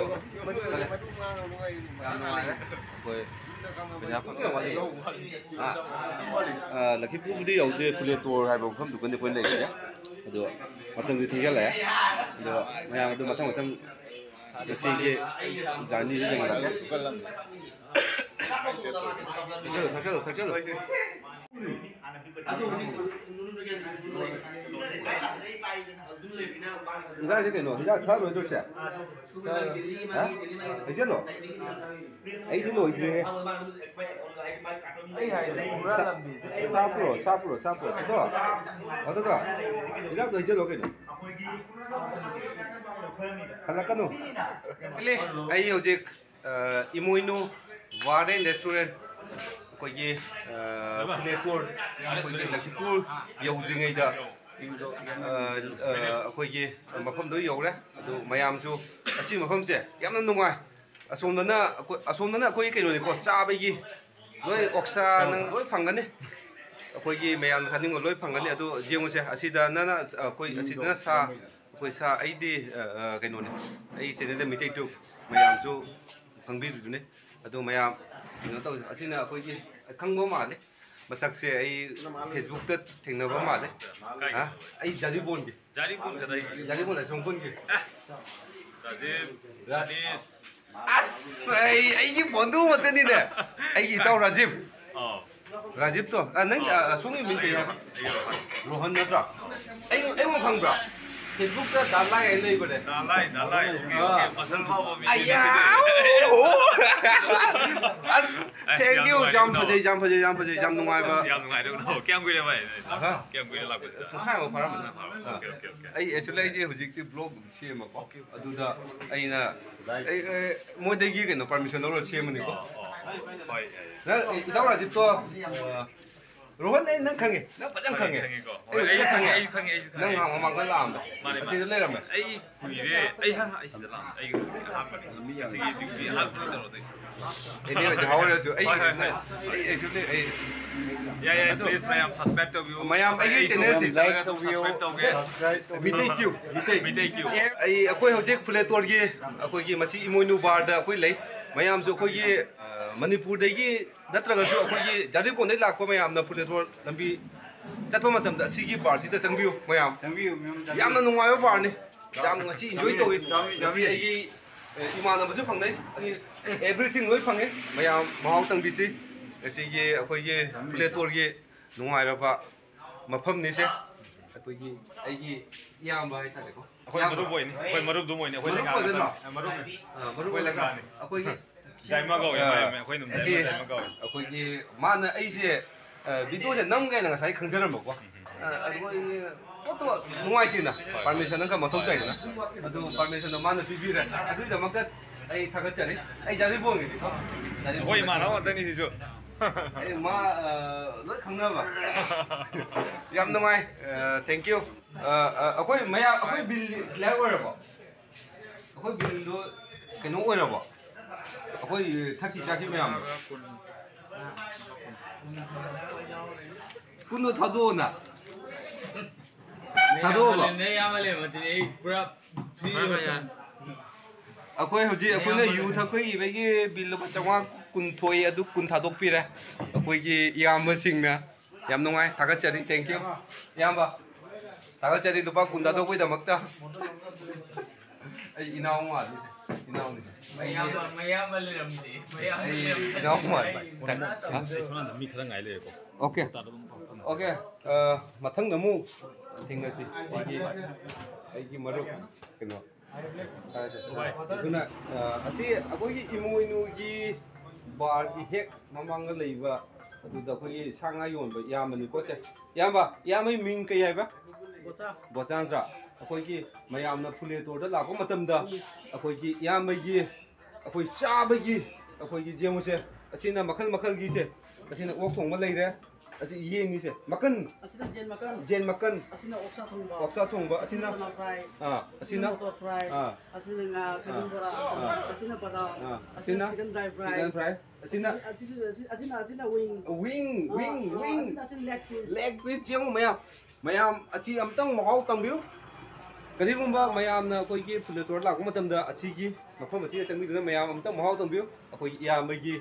ꯌꯥꯝ ꯅꯨꯡꯉꯥꯏꯔꯦ꯫ ꯑꯩꯈꯣꯏ ꯄꯩꯁꯥ ꯐꯪꯗ ꯋꯥꯠꯂꯤ꯫ ꯑꯥ, ꯑꯥ, ꯂꯛꯈꯤꯄꯨꯔꯕꯨꯗꯤ ꯌꯧꯗꯦ, ꯐꯨꯂꯦꯇꯣꯔ ꯍꯥꯏꯕ ꯃꯐꯝꯗꯨꯒꯅꯤ ꯑꯩꯈꯣꯏ ꯂꯩꯔꯤꯁꯦ꯫ ꯑꯗꯣ ꯃꯇꯝꯗꯤ ꯊꯦꯡꯖꯜꯂꯛꯑꯦ꯫ ꯑꯗꯣ ꯃꯌꯥꯝ ꯑꯗꯨ ꯃꯊꯪ ꯃꯊꯪ ꯉꯁꯤꯒꯤ ꯖꯔꯅꯤꯗ ꯌꯦꯡꯍꯜꯂꯛꯀꯦ꯫ ꯊꯛꯆꯜꯂꯨ, ꯊꯛꯆꯜꯂꯨ, ꯊꯛꯆꯜꯂꯨ꯫ ꯍꯤꯗꯥꯛꯁꯦ ꯀꯩꯅꯣ? ꯍꯤꯗꯥꯛ ꯊꯛꯑꯔꯣꯏꯗ꯭ꯔꯣ ꯁꯦ? ꯍꯥ? ꯍꯩꯖꯜꯂꯣ? ꯑꯩꯗꯤ ꯂꯣꯏꯗ꯭ꯔꯤꯍꯦ꯫ ꯑꯩ ꯍꯥꯏꯔꯦ, ꯄꯨꯔꯥ ꯁꯥ-, ꯂꯝꯕꯤ꯫ ꯁꯥꯞꯄ꯭ꯔꯣ, ꯁꯥꯞꯄ꯭ꯔꯣ, ꯁꯥꯞꯄ꯭ꯔꯣ? ꯑꯗꯣ, ꯑꯗꯨꯗꯣ, ꯍꯤꯗꯥꯛꯇꯣ ꯍꯩꯖꯜꯂꯣ ꯀꯩꯅꯣ? ꯍꯜꯂꯛꯀꯅꯨ꯫ ꯏꯂꯦ, ꯑꯩ ꯍꯧꯖꯤꯛ ꯑ, ꯏꯃꯣꯏꯅꯨ ꯕꯥꯔ ꯑꯦꯟ ꯔꯦꯁꯇꯨꯔꯦꯟ, ꯑꯩꯈꯣꯏꯒꯤ, ꯑ, ꯄ꯭ꯂꯦ ꯇꯣꯔ, ꯑꯩꯈꯣꯏꯒꯤ ꯂꯛꯈꯤꯄꯨꯔ ꯌꯧꯗ꯭ꯔꯤꯉꯩꯗ, ꯑ, ꯑ, ꯑꯩꯈꯣꯏꯒꯤ ꯃꯐꯝꯗꯣ ꯌꯧꯔꯦ꯫ ꯑꯗꯨ ꯃꯌꯥꯝꯁꯨ ꯑꯁꯤ ꯃꯐꯝꯁꯦ ꯌꯥꯝꯅ ꯅꯨꯡꯉꯥꯏ꯫ ꯑꯁꯣꯝꯗꯅ ꯑꯩꯈꯣꯏ, ꯑꯁꯣꯝꯗꯅ ꯑꯩꯈꯣꯏꯒꯤ ꯀꯩꯅꯣꯅꯤꯀꯣ, ꯆꯥꯕꯒꯤ ꯂꯣꯏ ꯑꯣꯛꯁꯥ ꯅꯪ ꯂꯣꯏ ꯐꯪꯒꯅꯤ꯫ ꯑꯩꯈꯣꯏꯒꯤ ꯃꯌꯥꯝꯅ ꯆꯥꯅꯤꯡꯕ ꯂꯣꯏ ꯐꯪꯒꯅꯤ꯫ ꯑꯗꯨ ꯌꯦꯡꯉꯨꯁꯦ, ꯑꯁꯤꯗꯅ, ꯑꯩꯈꯣꯏ ꯑꯁꯤꯗꯅ ꯁꯥ, ꯑꯩꯈꯣꯏ ꯁꯥ, ꯑꯩꯗꯤ, ꯑ, ꯑ, ꯀꯩꯅꯣꯅꯦ, ꯑꯩ ꯆꯦꯅꯦꯜꯗ ꯃꯤꯇꯩ ꯇ꯭ꯌꯨꯕ ꯃꯌꯥꯝꯁꯨ ꯈꯪꯕꯤꯔꯤꯗꯨꯅꯤ꯫ ꯑꯗꯨ ꯃꯌꯥꯝ ꯀꯩꯅꯣ ꯇꯧꯁꯦ꯫ ꯑꯁꯤꯅ ꯑꯩꯈꯣꯏꯒꯤ ꯈꯪꯕ ꯃꯥꯜꯂꯦ, ꯃꯁꯛꯁꯦ ꯑꯩ ꯐꯦꯁꯕꯨꯛꯇ ꯊꯦꯡꯅꯕ ꯃꯥꯜꯂꯦ꯫ ꯀꯥꯏꯗ? ꯍꯥ? ꯑꯩ ꯖꯥꯔꯤꯕꯣꯟꯒꯤ꯫ ꯖꯥꯔꯤꯕꯣꯟ ꯀꯗꯥꯏꯒꯤ? ꯖꯥꯔꯤꯕꯣꯟ ꯂꯥꯏꯁ꯭ꯔꯝ ꯈꯨꯟꯒꯤ꯫ ꯔꯥꯖꯤꯕ, ꯔꯥ-, ꯔꯥꯅꯤꯁ꯫ ꯑꯁ, ꯑꯩ, ꯑꯩꯒꯤ ꯕꯣꯟꯗꯨ ꯉꯥꯛꯇꯅꯤꯅꯦ꯫ ꯑꯩꯒꯤ ꯏꯇꯥꯎ ꯔꯥꯖꯤꯕ꯫ ꯑꯣ꯫ ꯔꯥꯖꯤꯕꯇꯣ, ꯑ, ꯅꯪ, ꯑ, ꯑ, ꯁꯣꯝꯒꯤ ꯃꯤꯡ ꯀꯩ ꯍꯥꯏꯕ? ꯑꯩ ꯔꯣꯍꯟ꯫ ꯔꯣꯍꯟ ꯅꯠꯇ꯭ꯔꯣ? ꯑꯩ, ꯑꯩꯉꯣꯟꯗ ꯈꯪꯕ꯭ꯔꯥ? ꯐꯦꯁꯕꯨꯛꯇ ꯗꯥ ꯂꯥꯏ ꯍꯥꯏꯅ ꯂꯩꯕꯅꯦ꯫ ꯗꯥ ꯂꯥꯏ, ꯗꯥ ꯂꯥꯏ꯫ ꯑꯣꯀꯦ, ꯑꯥ꯫ ꯑꯣꯀꯦ꯫ ꯃꯁꯜ ꯐꯥꯎꯕ ꯃꯤꯅꯦ ꯑꯌꯥ! ꯁꯤꯗꯤ꯫ ꯑꯣ! ꯑꯁ, ꯑꯦ, thank ꯌꯥꯝ you꯫ ꯅꯨꯡꯉꯥꯏꯔꯦ, ꯌꯥꯝ ꯐꯖꯩ, ꯌꯥꯝ ꯐꯖꯩ, ꯌꯥꯝ ꯐꯖꯩ, ꯌꯥꯝ ꯅꯨꯡꯉꯥꯏꯕ꯫ ꯌꯥꯝ ꯅꯨꯡꯉꯥꯏꯔꯦ, ꯎꯅꯕ꯫ ꯀꯌꯥꯝ ꯀꯨꯏꯔꯦ, ꯚꯥꯏ? ꯍꯥ? ꯀꯌꯥꯝ ꯀꯨꯏꯔꯦ ꯂꯥꯛꯄꯁꯤꯗ? ꯄꯨꯡꯈꯥꯏ ꯑꯃ ꯐꯥꯔꯝꯃꯅꯤ꯫ Okay, okay, okay. ꯑꯩ, actually, ꯑꯩꯁꯦ ꯍꯧꯖꯤꯛꯇꯤ ꯕ꯭ꯂꯣꯒ ꯁꯦꯝꯕꯀꯣ꯫ ꯑꯗꯨꯗ ꯑꯩꯅ, ꯑꯩ, ꯑꯩ, ꯃꯣꯏꯗꯒꯤ ꯀꯩꯅꯣ, ꯄꯔꯃꯤꯁꯟ ꯂꯧꯔ ꯁꯦꯝꯕꯅꯤꯀꯣ꯫ ꯑꯣ, ꯑꯣ, ꯍꯣꯏ, ꯌꯥꯏ, ꯌꯥꯏ꯫ ꯅꯪ, ꯏꯇꯥꯎ ꯔꯥꯖꯤꯕꯇꯣ, ꯑ, ꯔꯣꯍꯟ, ꯑꯩ ꯅꯪ ꯈꯪꯉꯦ, ꯅꯪ ꯐꯖꯅ ꯈꯪꯉꯦ꯫ ꯈꯪꯉꯤꯀꯣ꯫ ꯑꯩ ꯑꯩ ꯐꯖꯅ ꯈꯪꯉꯦ, ꯈꯪꯉꯦ꯫ ꯑꯩ ꯈꯪꯉꯦ, ꯑꯩꯁꯨ ꯈꯪꯉꯦ꯫ ꯅꯪ ꯃꯃꯥꯡꯗ ꯂꯥꯛꯑꯝꯕ꯫ ꯃꯥꯅꯦ, ꯑꯁꯤꯗ ꯃꯥꯅꯦ꯫ ꯂꯩꯔꯝꯃꯦ꯫ ꯑꯩ ꯀꯨꯏꯔꯦ꯫ ꯑꯩ ꯍꯥ-, ꯑꯩ ꯁꯤꯗ ꯂꯥꯛꯑꯝꯃꯦ꯫ ꯑꯩꯒꯤ ꯑꯍꯥꯟꯕꯅꯤ꯫ ꯉꯁꯤꯒꯤ ꯗ꯭ꯌꯨꯇꯤ ꯑꯍꯥꯟꯕꯅꯤ ꯇꯧꯔꯗꯣꯏꯁꯦ꯫ ꯑꯦꯅꯤ ꯑꯣꯏꯁꯦ ꯍꯥꯎꯔꯁꯨ ꯑꯩ ꯍꯣꯏ, ꯍꯣꯏ, ꯍꯣꯏ꯫ ꯑꯩ ꯑꯩꯁꯨ ꯂꯩ ꯑꯩ ꯌꯥꯏ, ꯌꯥꯏ, please ꯃꯌꯥꯝ subscribe ꯇꯧꯕꯤꯌꯨ꯫ ꯃꯌꯥꯝ ꯑꯩꯒꯤ ꯑꯩ channel ꯁꯦ channel ꯑꯗꯨꯝ subscribe ꯇꯧꯒꯦ꯫ ꯃꯤꯇꯩ ꯀ꯭ꯌꯨ ꯃꯤꯇꯩ ꯃꯤꯇꯩ ꯀ꯭ꯌꯨ꯫ ꯑꯩ ꯑꯩꯈꯣꯏ ꯍꯧꯖꯤꯛ ꯐꯨꯂꯦꯇꯣꯔꯒꯤ ꯑꯩꯈꯣꯏꯒꯤ ꯃꯁꯤ ꯏꯃꯣꯏꯅꯨ ꯕꯥꯔꯗ ꯑꯩꯈꯣꯏ ꯂꯩ꯫ ꯃꯌꯥꯝꯁꯨ ꯑꯩꯈꯣꯏꯒꯤ ꯑ, ꯃꯅꯤꯄꯨꯔꯗꯒꯤ ꯅꯠꯇ꯭ꯔꯒꯁꯨ ꯑꯩꯈꯣꯏꯒꯤ ꯖꯥꯔꯤꯄꯣꯟꯗꯒꯤ ꯂꯥꯛꯄ ꯃꯌꯥꯝꯅ ꯐꯨꯂꯦꯇꯣꯔ ꯂꯝꯕꯤ ꯆꯠꯄ ꯃꯇꯝꯗ ꯑꯁꯤꯒꯤ ꯕꯥꯔꯁꯤꯗ ꯆꯪꯕꯤꯌꯨ ꯃꯌꯥꯝ꯫ ꯆꯪꯕꯤꯌꯨ ꯃꯌꯥꯝ ꯆꯪꯕꯤꯌꯨ꯫ ꯌꯥꯝꯅ ꯅꯨꯡꯉꯥꯏꯕ ꯕꯥꯔꯅꯤ꯫ ꯌꯥꯝ ꯉꯁꯤ ꯏꯟꯖꯣꯏ ꯇꯧꯏ꯫ ꯆꯥꯃꯤ, ꯆꯥꯃꯤ, ꯉꯁꯤ ꯆꯥꯃꯤ꯫ ꯑꯩꯒꯤ ꯑ, ꯏꯃꯥꯟꯅꯕꯁꯨ ꯐꯪꯅꯩ꯫ ꯑꯩ everything ꯂꯣꯏ ꯐꯪꯉꯦ꯫ ꯃꯌꯥꯝ ꯃꯍꯥꯎ ꯇꯪꯕꯤꯁꯤ꯫ ꯉꯁꯤꯒꯤ ꯑꯩꯈꯣꯏꯒꯤ ꯐꯨꯂꯦꯇꯣꯔꯒꯤ ꯅꯨꯡꯉꯥꯏꯔꯕ ꯃꯐꯝꯅꯤꯁꯦ꯫ ꯑꯩꯈꯣꯏꯒꯤ ꯑꯩꯒꯤ ꯏꯌꯥꯝꯕ ꯍꯥꯏꯇꯥꯔꯦꯀꯣ꯫ ꯑꯩꯈꯣꯏ ꯃꯔꯨꯞ ꯑꯣꯏꯅꯤ꯫ ꯑꯩꯈꯣꯏ ꯃꯔꯨꯞ ꯑꯗꯨꯝ ꯑꯣꯏꯅꯤ꯫ ꯑꯩꯈꯣꯏ ꯃꯔꯨꯞ ꯂꯦꯡꯒꯥ ꯑꯣꯏꯗꯣꯏꯔꯣ? ꯉꯥꯛꯇꯅꯤ꯫ ꯑ, ꯃꯔꯨꯞꯅꯤ꯫ ꯑ, ꯃꯔꯨꯞ ꯑꯩꯈꯣꯏ ꯑꯣꯏꯗꯣꯏꯔꯣ? ꯂꯦꯡꯒꯥꯅꯤ꯫ ꯑꯩꯈꯣꯏꯒꯤ ꯖꯥꯏꯃ ꯀꯧꯋꯦ꯫ ꯑ, ꯃꯥꯏ-, ꯑꯩꯈꯣꯏ ꯑꯗꯨꯝ ꯑꯁꯤ ꯖꯥꯏꯃ ꯀꯧꯋꯦ꯫ ꯑꯩꯈꯣꯏꯒꯤ ꯃꯥꯅ ꯑꯩꯁꯦ ꯚꯤꯗꯤꯑꯣꯁꯦ ꯅꯝꯒꯦꯅ ꯉꯁꯥꯏ ꯈꯪꯖꯔꯝꯕꯀꯣ꯫ ꯑ, ꯑꯗꯨꯒ ꯑꯩ ꯄꯣꯠꯇꯣ ꯅꯨꯡꯉꯥꯏꯇꯦꯅ, ꯄꯥꯔꯃꯤꯁꯟ ꯑꯃ ꯃꯊꯧ ꯇꯥꯏꯗꯅ꯫ ꯑꯗꯨ ꯄꯥꯔꯃꯤꯁꯟꯗꯣ ꯃꯥꯅ ꯄꯤꯕꯤꯔꯦ꯫ ꯑꯗꯨꯒꯤꯗꯃꯛꯇ ꯑꯩ ꯊꯥꯒꯠꯆꯔꯤ꯫ ꯑꯩ ꯖꯥꯔꯤꯕꯣꯟꯒꯤꯅꯤꯀꯣ꯫ ꯑꯩꯈꯣꯏ ꯏꯃꯥꯟꯅꯕ ꯉꯥꯛꯇꯅꯤ ꯁꯤꯁꯨ꯫ ꯑꯩ ꯃꯥ ꯑ, ꯂꯣꯏ ꯈꯪꯅꯕ꯫ ꯌꯥꯝ ꯅꯨꯡꯉꯥꯏ꯫ ꯊꯦꯡꯀ꯭ꯌꯨ꯫ ꯑꯩꯈꯣꯏ ꯃꯌꯥꯝ, ꯑꯩꯈꯣꯏ ꯕꯤꯜ ꯀ꯭ꯂꯤꯌꯥꯔ ꯑꯣꯏꯔꯕꯣ? ꯑꯩꯈꯣꯏ ꯕꯤꯜꯗꯣ ꯀꯩꯅꯣ ꯑꯣꯏꯔꯕꯣ? ꯑꯩꯈꯣꯏ ꯊꯛꯈꯤ ꯆꯥꯈꯤ ꯃꯌꯥꯝꯗꯣ꯫ ꯀꯨꯟꯗꯣ ꯊꯥꯗꯣꯛꯑꯣꯅ꯫ ꯊꯥꯗꯣꯛꯑꯕ? ꯅꯌꯥꯝꯕ ꯂꯩꯔꯝꯃꯗꯤ ꯑꯩ ꯄꯨꯔꯥ free ꯑꯣꯏꯔꯦ꯫ ꯑꯩꯈꯣꯏ ꯍꯧꯖꯤꯛ ꯑꯩꯈꯣꯏꯅ ꯌꯨ ꯊꯛꯄꯒꯤ ꯏꯕꯒꯤ ꯕꯤꯜ ꯂꯨꯄꯥ ꯆꯥꯝꯃꯉꯥ ꯀꯨꯟ ꯊꯣꯛꯏ, ꯑꯗꯨ ꯀꯨꯟ ꯊꯥꯗꯣꯛꯄꯤꯔꯦ ꯑꯩꯈꯣꯏꯒꯤ ꯏꯌꯥꯝꯕꯁꯤꯡꯅ꯫ ꯌꯥꯝ ꯅꯨꯡꯉꯥꯏ, ꯊꯥꯒꯠꯆꯔꯤ, ꯊꯦꯡꯀ꯭ꯌꯨ ꯏꯌꯥꯝꯕ꯫ ꯊꯥꯒꯠꯆꯔꯤ ꯂꯨꯄꯥ ꯀꯨꯟ ꯊꯥꯗꯣꯛꯄꯒꯤꯗꯃꯛꯇ꯫ ꯑꯩ ꯏꯅꯥꯎ ꯃꯥꯜꯂꯤꯁꯦ, ꯏꯅꯥꯎꯅꯤꯁꯦ꯫ ꯃꯌꯥꯝꯕ, ꯃꯌꯥꯝꯕ ꯂꯩꯔꯝꯗꯦ꯫ ꯃꯌꯥꯝꯕ ꯑꯩ ꯂꯩꯔꯝꯗꯦ꯫ ꯏꯅꯥꯎ ꯃꯥꯜꯂꯤ꯫ ꯑꯩ ꯁꯣꯝ ꯅꯥꯀꯟꯗ ꯃꯤ ꯈꯔ ꯉꯥꯏ ꯂꯩꯔꯦꯀꯣ꯫ ꯑꯣꯀꯦ꯫ ꯑꯣꯀꯦ꯫ ꯑ, ꯃꯊꯪꯗ ꯑꯃꯨꯛ ꯊꯦꯡꯅꯁꯤ꯫ ꯑꯩꯒꯤ, ꯑꯩꯒꯤ ꯃꯔꯨꯞ ꯀꯩꯅꯣ꯫ ꯑꯗꯨꯅ, ꯑ, ꯑꯁꯤ ꯑꯩꯈꯣꯏꯒꯤ ꯏꯃꯣꯏꯅꯨꯒꯤ ꯕꯥꯔꯒꯤ ꯍꯦꯛ ꯃꯃꯥꯡꯗ ꯂꯩꯕ ꯑꯗꯨꯗ ꯑꯩꯈꯣꯏꯒꯤ ꯁꯥ ꯉꯥ ꯌꯣꯟꯕ ꯏꯌꯥꯝꯕꯅꯤꯀꯣ ꯁꯦ꯫ ꯏꯌꯥꯝꯕ, ꯏꯌꯥꯝꯕꯒꯤ ꯃꯤꯡ ꯀꯩ ꯍꯥꯏꯕ? ꯕꯣꯆꯥ ꯅꯠꯇ꯭ꯔꯥ? ꯑꯩꯈꯣꯏꯒꯤ ꯃꯌꯥꯝꯅ ꯐꯨꯂꯦꯇꯣꯔꯗ ꯂꯥꯛꯄ ꯃꯇꯝꯗ ꯑꯩꯈꯣꯏꯒꯤ ꯏꯌꯥꯝꯕꯒꯤ ꯑꯩꯈꯣꯏ ꯆꯥꯕꯒꯤ ꯑꯩꯈꯣꯏꯒꯤ ꯌꯦꯡꯉꯨꯁꯦ꯫ ꯑꯁꯤꯅ ꯃꯈꯜ ꯃꯈꯜꯒꯤꯁꯦ꯫ ꯑꯁꯤꯅ ꯑꯣꯛ ꯊꯣꯡꯕ ꯂꯩꯔꯦ꯫ ꯑꯁꯤ ꯌꯦꯟꯅꯤꯁꯦ꯫ ꯃꯀꯟ꯫ ꯑꯁꯤꯅ ꯌꯦꯟ ꯃꯀꯟ꯫ ꯌꯦꯟ ꯃꯀꯟ꯫ ꯑꯁꯤꯅ ꯑꯣꯛꯁꯥ ꯊꯣꯡꯕ꯫ ꯑꯣꯛꯁꯥ ꯊꯣꯡꯕ꯫ ꯑꯁꯤꯅ ꯆꯅꯥ ꯐ꯭ꯔꯥꯏ꯫ ꯑꯥ, ꯑꯁꯤꯅ ꯑꯁꯤꯅ ꯃꯣꯇꯣꯔ ꯐ꯭ꯔꯥꯏ꯫ ꯑꯥ꯫ ꯑꯁꯤꯅ ꯉꯥ ꯊꯣꯏꯗꯤꯡ ꯕꯣꯔꯥ꯫ ꯑꯥ꯫ ꯑꯁꯤꯅ ꯕꯗꯥꯝ꯫ ꯑꯥ꯫ ꯑꯁꯤꯅ ꯑꯁꯤꯅ chicken dry fry. Chicken fry. ꯑꯁꯤꯅ ꯑꯁꯤ-, ꯑꯁꯤ-, ꯑꯁꯤꯅ, ꯑꯁꯤꯅ ꯋꯤꯡ꯫ ꯋꯤꯡ, ꯑꯥ, ꯋꯤꯡ, ꯑꯥ, ꯋꯤꯡ꯫ ꯑꯁꯤꯅ, ꯑꯁꯤꯅ ꯂꯦꯒ ꯄꯤꯁ꯫ ꯂꯦꯒ ꯄꯤꯁ ꯌꯦꯡꯉꯨ ꯃꯌꯥꯝ꯫ ꯃꯌꯥꯝ ꯑꯁꯤ ꯑꯝꯇꯪ ꯃꯍꯥꯎ ꯇꯪꯕꯤꯌꯨ꯫ ꯀꯔꯤꯒꯨꯝꯕ ꯃꯌꯥꯝꯅ ꯑꯩꯈꯣꯏꯒꯤ ꯐꯨꯂꯦꯇꯣꯔ ꯂꯥꯛꯄ ꯃꯇꯝꯗ ꯑꯁꯤꯒꯤ ꯃꯐꯝ ꯑꯁꯤꯗ ꯆꯪꯕꯤꯗꯨꯅ ꯃꯌꯥꯝ ꯑꯝꯇꯪ ꯃꯍꯥꯎ ꯇꯪꯕꯤꯌꯨ꯫ ꯑꯩꯈꯣꯏꯒꯤ ꯏꯌꯥꯝꯕꯒꯤ,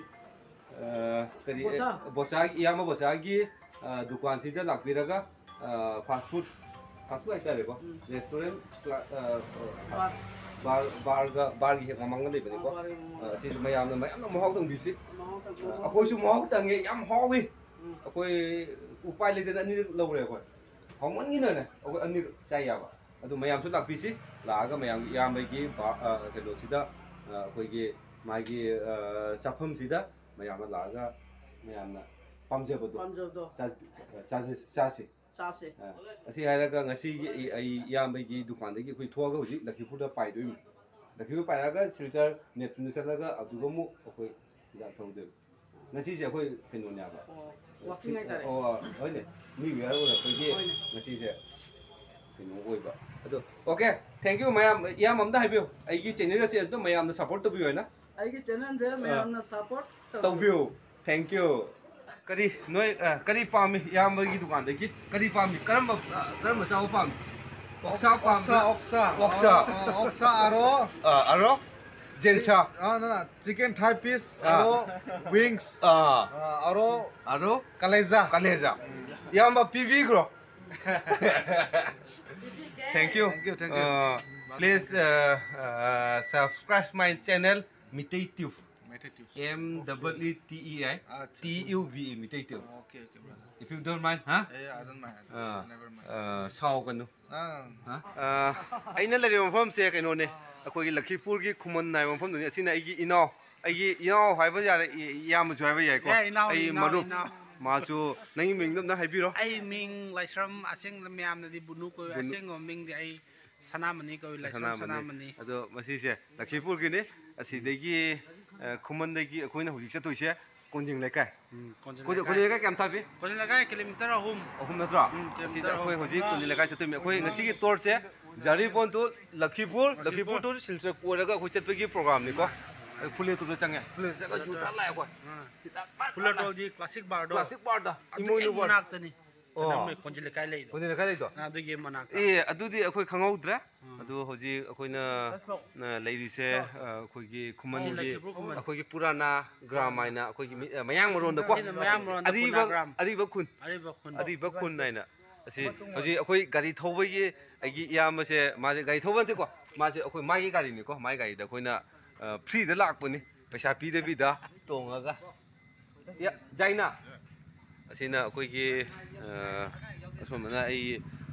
ꯑ, ꯀꯔꯤ, ꯕꯣꯆꯥ꯫ ꯕꯣꯆꯥꯒꯤ, ꯏꯌꯥꯝꯕ ꯕꯣꯆꯥꯒꯤ, ꯑ, ꯗꯨꯀꯥꯟꯁꯤꯗ ꯂꯥꯛꯄꯤꯔꯒ, ꯑ, ꯐꯥꯁ ꯐꯨꯗ, ꯐꯥꯁ ꯐꯨꯗ ꯍꯥꯏꯇꯥꯔꯦꯀꯣ, ꯎꯝ꯫ ꯔꯦꯁꯇꯨꯔꯦꯟ, ꯀ꯭ꯂꯥ-, ꯑ, ꯑ, ꯕꯥꯔ꯫ ꯕꯥꯔꯒ, ꯕꯥꯔꯒꯤ ꯍꯦꯛ ꯃꯃꯥꯡꯗ ꯂꯩꯕꯅꯤꯀꯣ꯫ ꯑ, ꯕꯥꯔꯒꯤ ꯃꯃꯥꯡꯗ꯫ ꯑ, ꯁꯤ ꯃꯌꯥꯝꯅ, ꯃꯌꯥꯝꯅ ꯃꯍꯥꯎ ꯇꯪꯕꯤꯁꯤ꯫ ꯃꯍꯥꯎ ꯇꯪꯕꯤꯌꯨ꯫ ꯑ, ꯑꯩꯈꯣꯏꯁꯨ ꯃꯍꯥꯎ ꯇꯪꯉꯦ, ꯌꯥꯝ ꯍꯥꯎꯏ꯫ ꯎꯝ꯫ ꯑꯩꯈꯣꯏ ꯎꯄꯥꯏ ꯂꯩꯇꯅ ꯑꯅꯤꯔꯛ ꯂꯧꯔꯦ ꯑꯩꯈꯣꯏ꯫ ꯍꯥꯎꯃꯟꯒꯤꯗꯅꯅꯦ ꯑꯩꯈꯣꯏ ꯑꯅꯤꯔꯛ ꯆꯥ ꯌꯥꯕ꯫ ꯑꯗꯨ ꯃꯌꯥꯝꯁꯨ ꯂꯥꯛꯄꯤꯁꯤ, ꯂꯥꯛꯑꯒ ꯃꯌꯥꯝꯒꯤ ꯏꯌꯥꯝꯕꯒꯤ ꯕꯥ-, ꯑ, ꯀꯩꯅꯣꯁꯤꯗ, ꯑ, ꯑꯩꯈꯣꯏꯒꯤ ꯃꯥꯒꯤ, ꯑ, ꯆꯥꯐꯝꯁꯤꯗ ꯃꯌꯥꯝꯅ ꯂꯥꯛꯑꯒ ꯃꯌꯥꯝꯅ ꯄꯥꯝꯖꯕꯗꯣ ꯄꯥꯝꯖꯕꯗꯣ꯫ ꯆꯥ-, ꯆꯥ-, ꯆꯥꯁꯤ꯫ ꯆꯥꯁꯦ꯫ ꯑ, ꯑꯁꯤ ꯍꯥꯏꯔꯒ ꯉꯁꯤꯒꯤ ꯑꯩ, ꯑꯩ ꯏꯌꯥꯝꯕꯒꯤ ꯗꯨꯀꯥꯟꯗꯒꯤ ꯑꯩꯈꯣꯏ ꯊꯣꯛꯑꯒ ꯍꯧꯖꯤꯛ ꯂꯛꯈꯤꯄꯨꯔꯗ ꯄꯥꯏꯗꯣꯏꯅꯤ꯫ ꯂꯛꯈꯤꯄꯨꯔ ꯄꯥꯏꯔꯛꯑꯒ ꯁꯤꯜꯆꯔ ꯅꯦꯄꯇꯨꯟꯗ ꯆꯠꯂꯒ ꯑꯗꯨꯒ ꯑꯃꯨꯛ ꯑꯩꯈꯣꯏ ꯍꯤꯗꯥꯛ ꯊꯧꯗꯣꯏꯕ꯫ ꯉꯁꯤꯁꯦ ꯑꯩꯈꯣꯏ ꯀꯩꯅꯣꯅꯦꯕ꯫ ꯑꯣ, walking ꯍꯥꯏꯇꯥꯔꯦ꯫ ꯑꯣ, ꯍꯣꯏꯅꯦ꯫ New Year ꯑꯣꯏꯔꯛꯄꯒꯤ ꯍꯣꯏꯅꯦ꯫ ꯉꯁꯤꯁꯦ ꯀꯩꯅꯣ ꯑꯣꯏꯕ꯫ ꯑꯗꯣ, okay, thank you ꯃꯌꯥꯝ꯫ ꯏꯌꯥꯝꯕ ꯑꯝꯇ ꯍꯥꯏꯕꯤꯌꯨ꯫ ꯑꯩꯒꯤ channel ꯑꯁꯦ ꯑꯗꯨꯝ ꯃꯌꯥꯝꯅ support ꯇꯧꯕꯤꯌꯨ ꯍꯥꯏꯅ꯫ ꯑꯩꯒꯤ channel ꯁꯦ ꯑ, ꯃꯌꯥꯝꯅ support ꯇꯧꯕꯤꯌꯨ꯫ ꯇꯧꯕꯤꯌꯨ꯫ Thank you꯫ ꯀꯔꯤ ꯅꯣꯏ, ꯑ, ꯀꯔꯤ ꯄꯥꯝꯃꯤ? ꯏꯌꯥꯝꯕꯒꯤ ꯗꯨꯀꯥꯟꯗꯒꯤ ꯀꯔꯤ ꯄꯥꯝꯃꯤ? ꯀꯔꯝꯕ, ꯑ, ꯀꯔꯝꯕ ꯆꯥꯕ ꯄꯥꯝꯃꯤ? ꯑꯣꯛꯁꯥ ꯄꯥꯝꯕ꯭ꯔꯥ? ꯑꯣꯛꯁꯥ, ꯑꯣꯛꯁꯥ꯫ ꯑꯣꯛꯁꯥ꯫ ꯑ, ꯑ, ꯑꯣꯛꯁꯥ ꯑꯔꯣ꯫ ꯑ, ꯑꯔꯣ? ꯖꯦꯟꯁꯥ? ꯑ, no, no, chicken thigh piece, ꯑ꯫ ꯑꯔꯣ, wings, ꯑ꯫ ꯑ, ꯑꯔꯣ, ꯑꯔꯣ? Kaleja. Kaleja꯫ ꯎꯝ꯫ ꯏꯌꯥꯝꯕ ꯄꯤꯕꯤꯈ꯭ꯔꯣ꯫ Thank you꯫ Thank you, thank you. Uh, please, uh, uh, subscribe my channel, Meitei Tube. Meitei Tube. M double E T E I, ꯑꯠꯆꯥ꯫ T U B E, Meitei Tube. Okay, okay, brother. If you don't mind, huh? Yeah, yeah, I don't mind. Ah, never mind. ꯑꯥ, ꯁꯥꯎꯒꯅꯨ꯫ ꯑꯥ꯫ ꯍꯥ? ꯑꯥ, ꯑꯩꯅ ꯂꯩꯔꯤꯕ ꯃꯐꯝꯁꯦ ꯀꯩꯅꯣꯅꯦ, ꯑꯩꯈꯣꯏꯒꯤ ꯂꯛꯈꯤꯄꯨꯔꯒꯤ ꯈꯨꯃꯟ ꯍꯥꯏꯕ ꯃꯐꯝꯗꯨꯅꯤ꯫ ꯑꯁꯤꯅ ꯑꯩꯒꯤ ꯏꯅꯥꯎ, ꯑꯩꯒꯤ ꯏꯅꯥꯎ ꯍꯥꯏꯕ ꯌꯥꯔꯦ, ꯏ-, ꯏꯌꯥꯝꯕꯁꯨ ꯍꯥꯏꯕ ꯌꯥꯏꯀꯣ꯫ ꯑꯦ, ꯏꯅꯥꯎ, ꯑꯩ ꯏꯅꯥꯎ, ꯃꯔꯨꯞ, ꯏꯅꯥꯎ꯫ ꯃꯥꯁꯨ, ꯅꯪꯒꯤ ꯃꯤꯡꯗꯣ ꯑꯝꯇ ꯍꯥꯏꯕꯤꯔꯣ꯫ ꯑꯩ ꯃꯤꯡ ꯂꯥꯏꯁ꯭ꯔꯝ, ꯑꯁꯦꯡꯕ ꯃꯌꯥꯝꯅꯗꯤ ꯕꯨꯅꯨ ꯀꯧꯏ, ꯕꯨꯅꯨ꯫ ꯑꯁꯦꯡꯕ ꯃꯤꯡꯗꯤ ꯑꯩ ꯁꯅꯥꯃꯅꯤ ꯀꯧꯏ, ꯂꯥꯏꯁ꯭ꯔꯝ ꯁꯅꯥꯃꯅꯤ꯫ ꯁꯅꯥꯃꯅꯤ꯫ ꯑꯗꯣ ꯃꯁꯤꯁꯦ ꯂꯛꯈꯤꯄꯨꯔꯒꯤꯅꯤ꯫ ꯑꯁꯤꯗꯒꯤ, ꯑ, ꯈꯨꯃꯟꯗꯒꯤ ꯑꯩꯈꯣꯏꯅ ꯍꯧꯖꯤꯛ ꯆꯠꯇꯣꯏꯁꯦ ꯀꯣꯟꯖꯤꯡ ꯂꯩꯀꯥꯏ꯫ ꯎꯝ, ꯀꯣꯟꯖꯤꯡ ꯀꯣꯟꯖꯤꯡ, ꯂꯩꯀꯥꯏ꯫ ꯀꯣꯟꯖꯤꯡ ꯂꯩꯀꯥꯏ ꯀꯌꯥꯝ ꯊꯥꯞꯄꯤ? ꯀꯣꯟꯖꯤꯡ ꯂꯩꯀꯥꯏ ꯀꯤꯂꯣꯃꯤꯇꯔ ꯑꯍꯨꯝ꯫ ꯑꯍꯨꯝ ꯅꯠꯇ꯭ꯔꯣ? ꯎꯝ, ꯑꯁꯤꯗ ꯀꯤꯂꯣꯃꯤꯇꯔ ꯑꯩꯈꯣꯏ ꯑꯍꯨꯝ꯫ ꯍꯧꯖꯤꯛ ꯀꯣꯟꯖꯤꯡ ꯂꯩꯀꯥꯏ ꯆꯠꯇꯣꯏꯅꯤ꯫ ꯑꯩꯈꯣꯏ ꯉꯁꯤꯒꯤ ꯇꯣꯔꯁꯦ ꯖꯥꯔꯤꯄꯣꯟ to ꯂꯈꯤꯄꯨꯔ, ꯂꯈꯤꯄꯨꯔ ꯂꯈꯤꯄꯨꯔ to ꯁꯤꯜꯆꯔ ꯀꯣꯏꯔꯒ ꯑꯩꯈꯣꯏ ꯆꯠꯄꯒꯤ ꯄ꯭ꯔꯣꯒ꯭ꯔꯥꯝꯅꯤꯀꯣ꯫ ꯑꯩ ꯐꯨꯂꯦꯇꯨꯗ ꯆꯪꯉꯦ꯫ ꯐꯨꯂꯦ ꯆꯠꯂꯒ ꯌꯨ ꯊꯛ ꯂꯥꯛꯑꯦ ꯑꯩꯈꯣꯏ꯫ ꯑꯥ꯫ ꯍꯤꯗꯥꯛ ꯐꯖꯅ ꯐꯨꯂꯦꯇꯣꯜꯗꯤ ꯀ꯭ꯂꯥꯁꯤꯛ ꯕꯥꯔꯗꯣ꯫ ꯀ꯭ꯂꯥꯁꯤꯛ ꯕꯥꯔꯗ꯫ ꯑꯗꯨ ꯏꯃꯣꯏꯅꯨ ꯍꯦꯛ ꯕꯥꯔ꯫ ꯃꯅꯥꯛꯇꯅꯤ꯫ ꯑꯣ꯫ ꯅꯝꯃꯦ ꯀꯣꯟꯖꯤꯜ ꯂꯩꯀꯥꯏ ꯂꯩꯗꯣ꯫ ꯀꯣꯟꯖꯤꯜ ꯂꯩꯀꯥꯏ ꯂꯩꯗꯣ? ꯑꯥ, ꯑꯗꯨꯒꯤ ꯃꯅꯥꯛꯇ꯫ ꯑꯦ, ꯑꯗꯨꯗꯤ ꯑꯩꯈꯣꯏ ꯈꯪꯍꯧꯗ꯭ꯔꯦ꯫ ꯎꯝ꯫ ꯑꯗꯨ ꯍꯧꯖꯤꯛ ꯑꯩꯈꯣꯏꯅ, ꯑ, ꯂꯩꯔꯤꯁꯦ, ꯑ, ꯑꯩꯈꯣꯏꯒꯤ ꯈꯨꯃꯟꯒꯤ, ꯂꯈꯤꯄꯨꯔ ꯈꯨꯃꯟ꯫ ꯑꯩꯈꯣꯏꯒꯤ ꯄꯨꯔꯥꯅꯥ ꯒ꯭ꯔꯥꯝ ꯍꯥꯏꯅ ꯑꯩꯈꯣꯏꯒꯤ ꯃꯤ-, ꯑ, ꯃꯌꯥꯡ ꯃꯔꯣꯟꯗꯀꯣ꯫ ꯑꯩꯈꯣꯏꯅ ꯃꯌꯥꯡ ꯃꯔꯣꯟꯗ ꯑꯔꯤꯕ, ꯄꯨꯅꯥ ꯒ꯭ꯔꯥꯝ꯫ ꯑꯔꯤꯕ ꯈꯨꯟ꯫ ꯑꯔꯤꯕ ꯈꯨꯟ꯫ ꯑꯔꯤꯕ ꯈꯨꯟ ꯍꯥꯏꯅ꯫ ꯑꯁꯤ ꯍꯧꯖꯤꯛ ꯑꯩꯈꯣꯏ ꯒꯥꯔꯤ ꯊꯧꯕꯒꯤ ꯑꯩꯒꯤ ꯏꯌꯥꯝꯕꯁꯦ, ꯃꯥꯁꯦ ꯒꯥꯔꯤ ꯊꯧꯕ ꯅꯠꯇꯦꯀꯣ, ꯃꯥꯁꯦ ꯑꯩꯈꯣꯏ ꯃꯥꯒꯤ ꯒꯥꯔꯤꯅꯤꯀꯣ, ꯃꯥꯒꯤ ꯒꯥꯔꯤꯗ ꯑꯩꯈꯣꯏꯅ, ꯑ, ꯐ꯭ꯔꯤꯗ ꯂꯥꯛꯄꯅꯤ, ꯄꯩꯁꯥ ꯄꯤꯗꯕꯤꯗ ꯇꯣꯡꯉꯒ꯫ ꯌꯥ, ꯖꯥꯏꯅꯥ꯫ ꯑꯁꯤꯅ ꯑꯩꯈꯣꯏꯒꯤ, ꯑ, ꯑꯁꯣꯝꯗꯅ ꯑꯩ,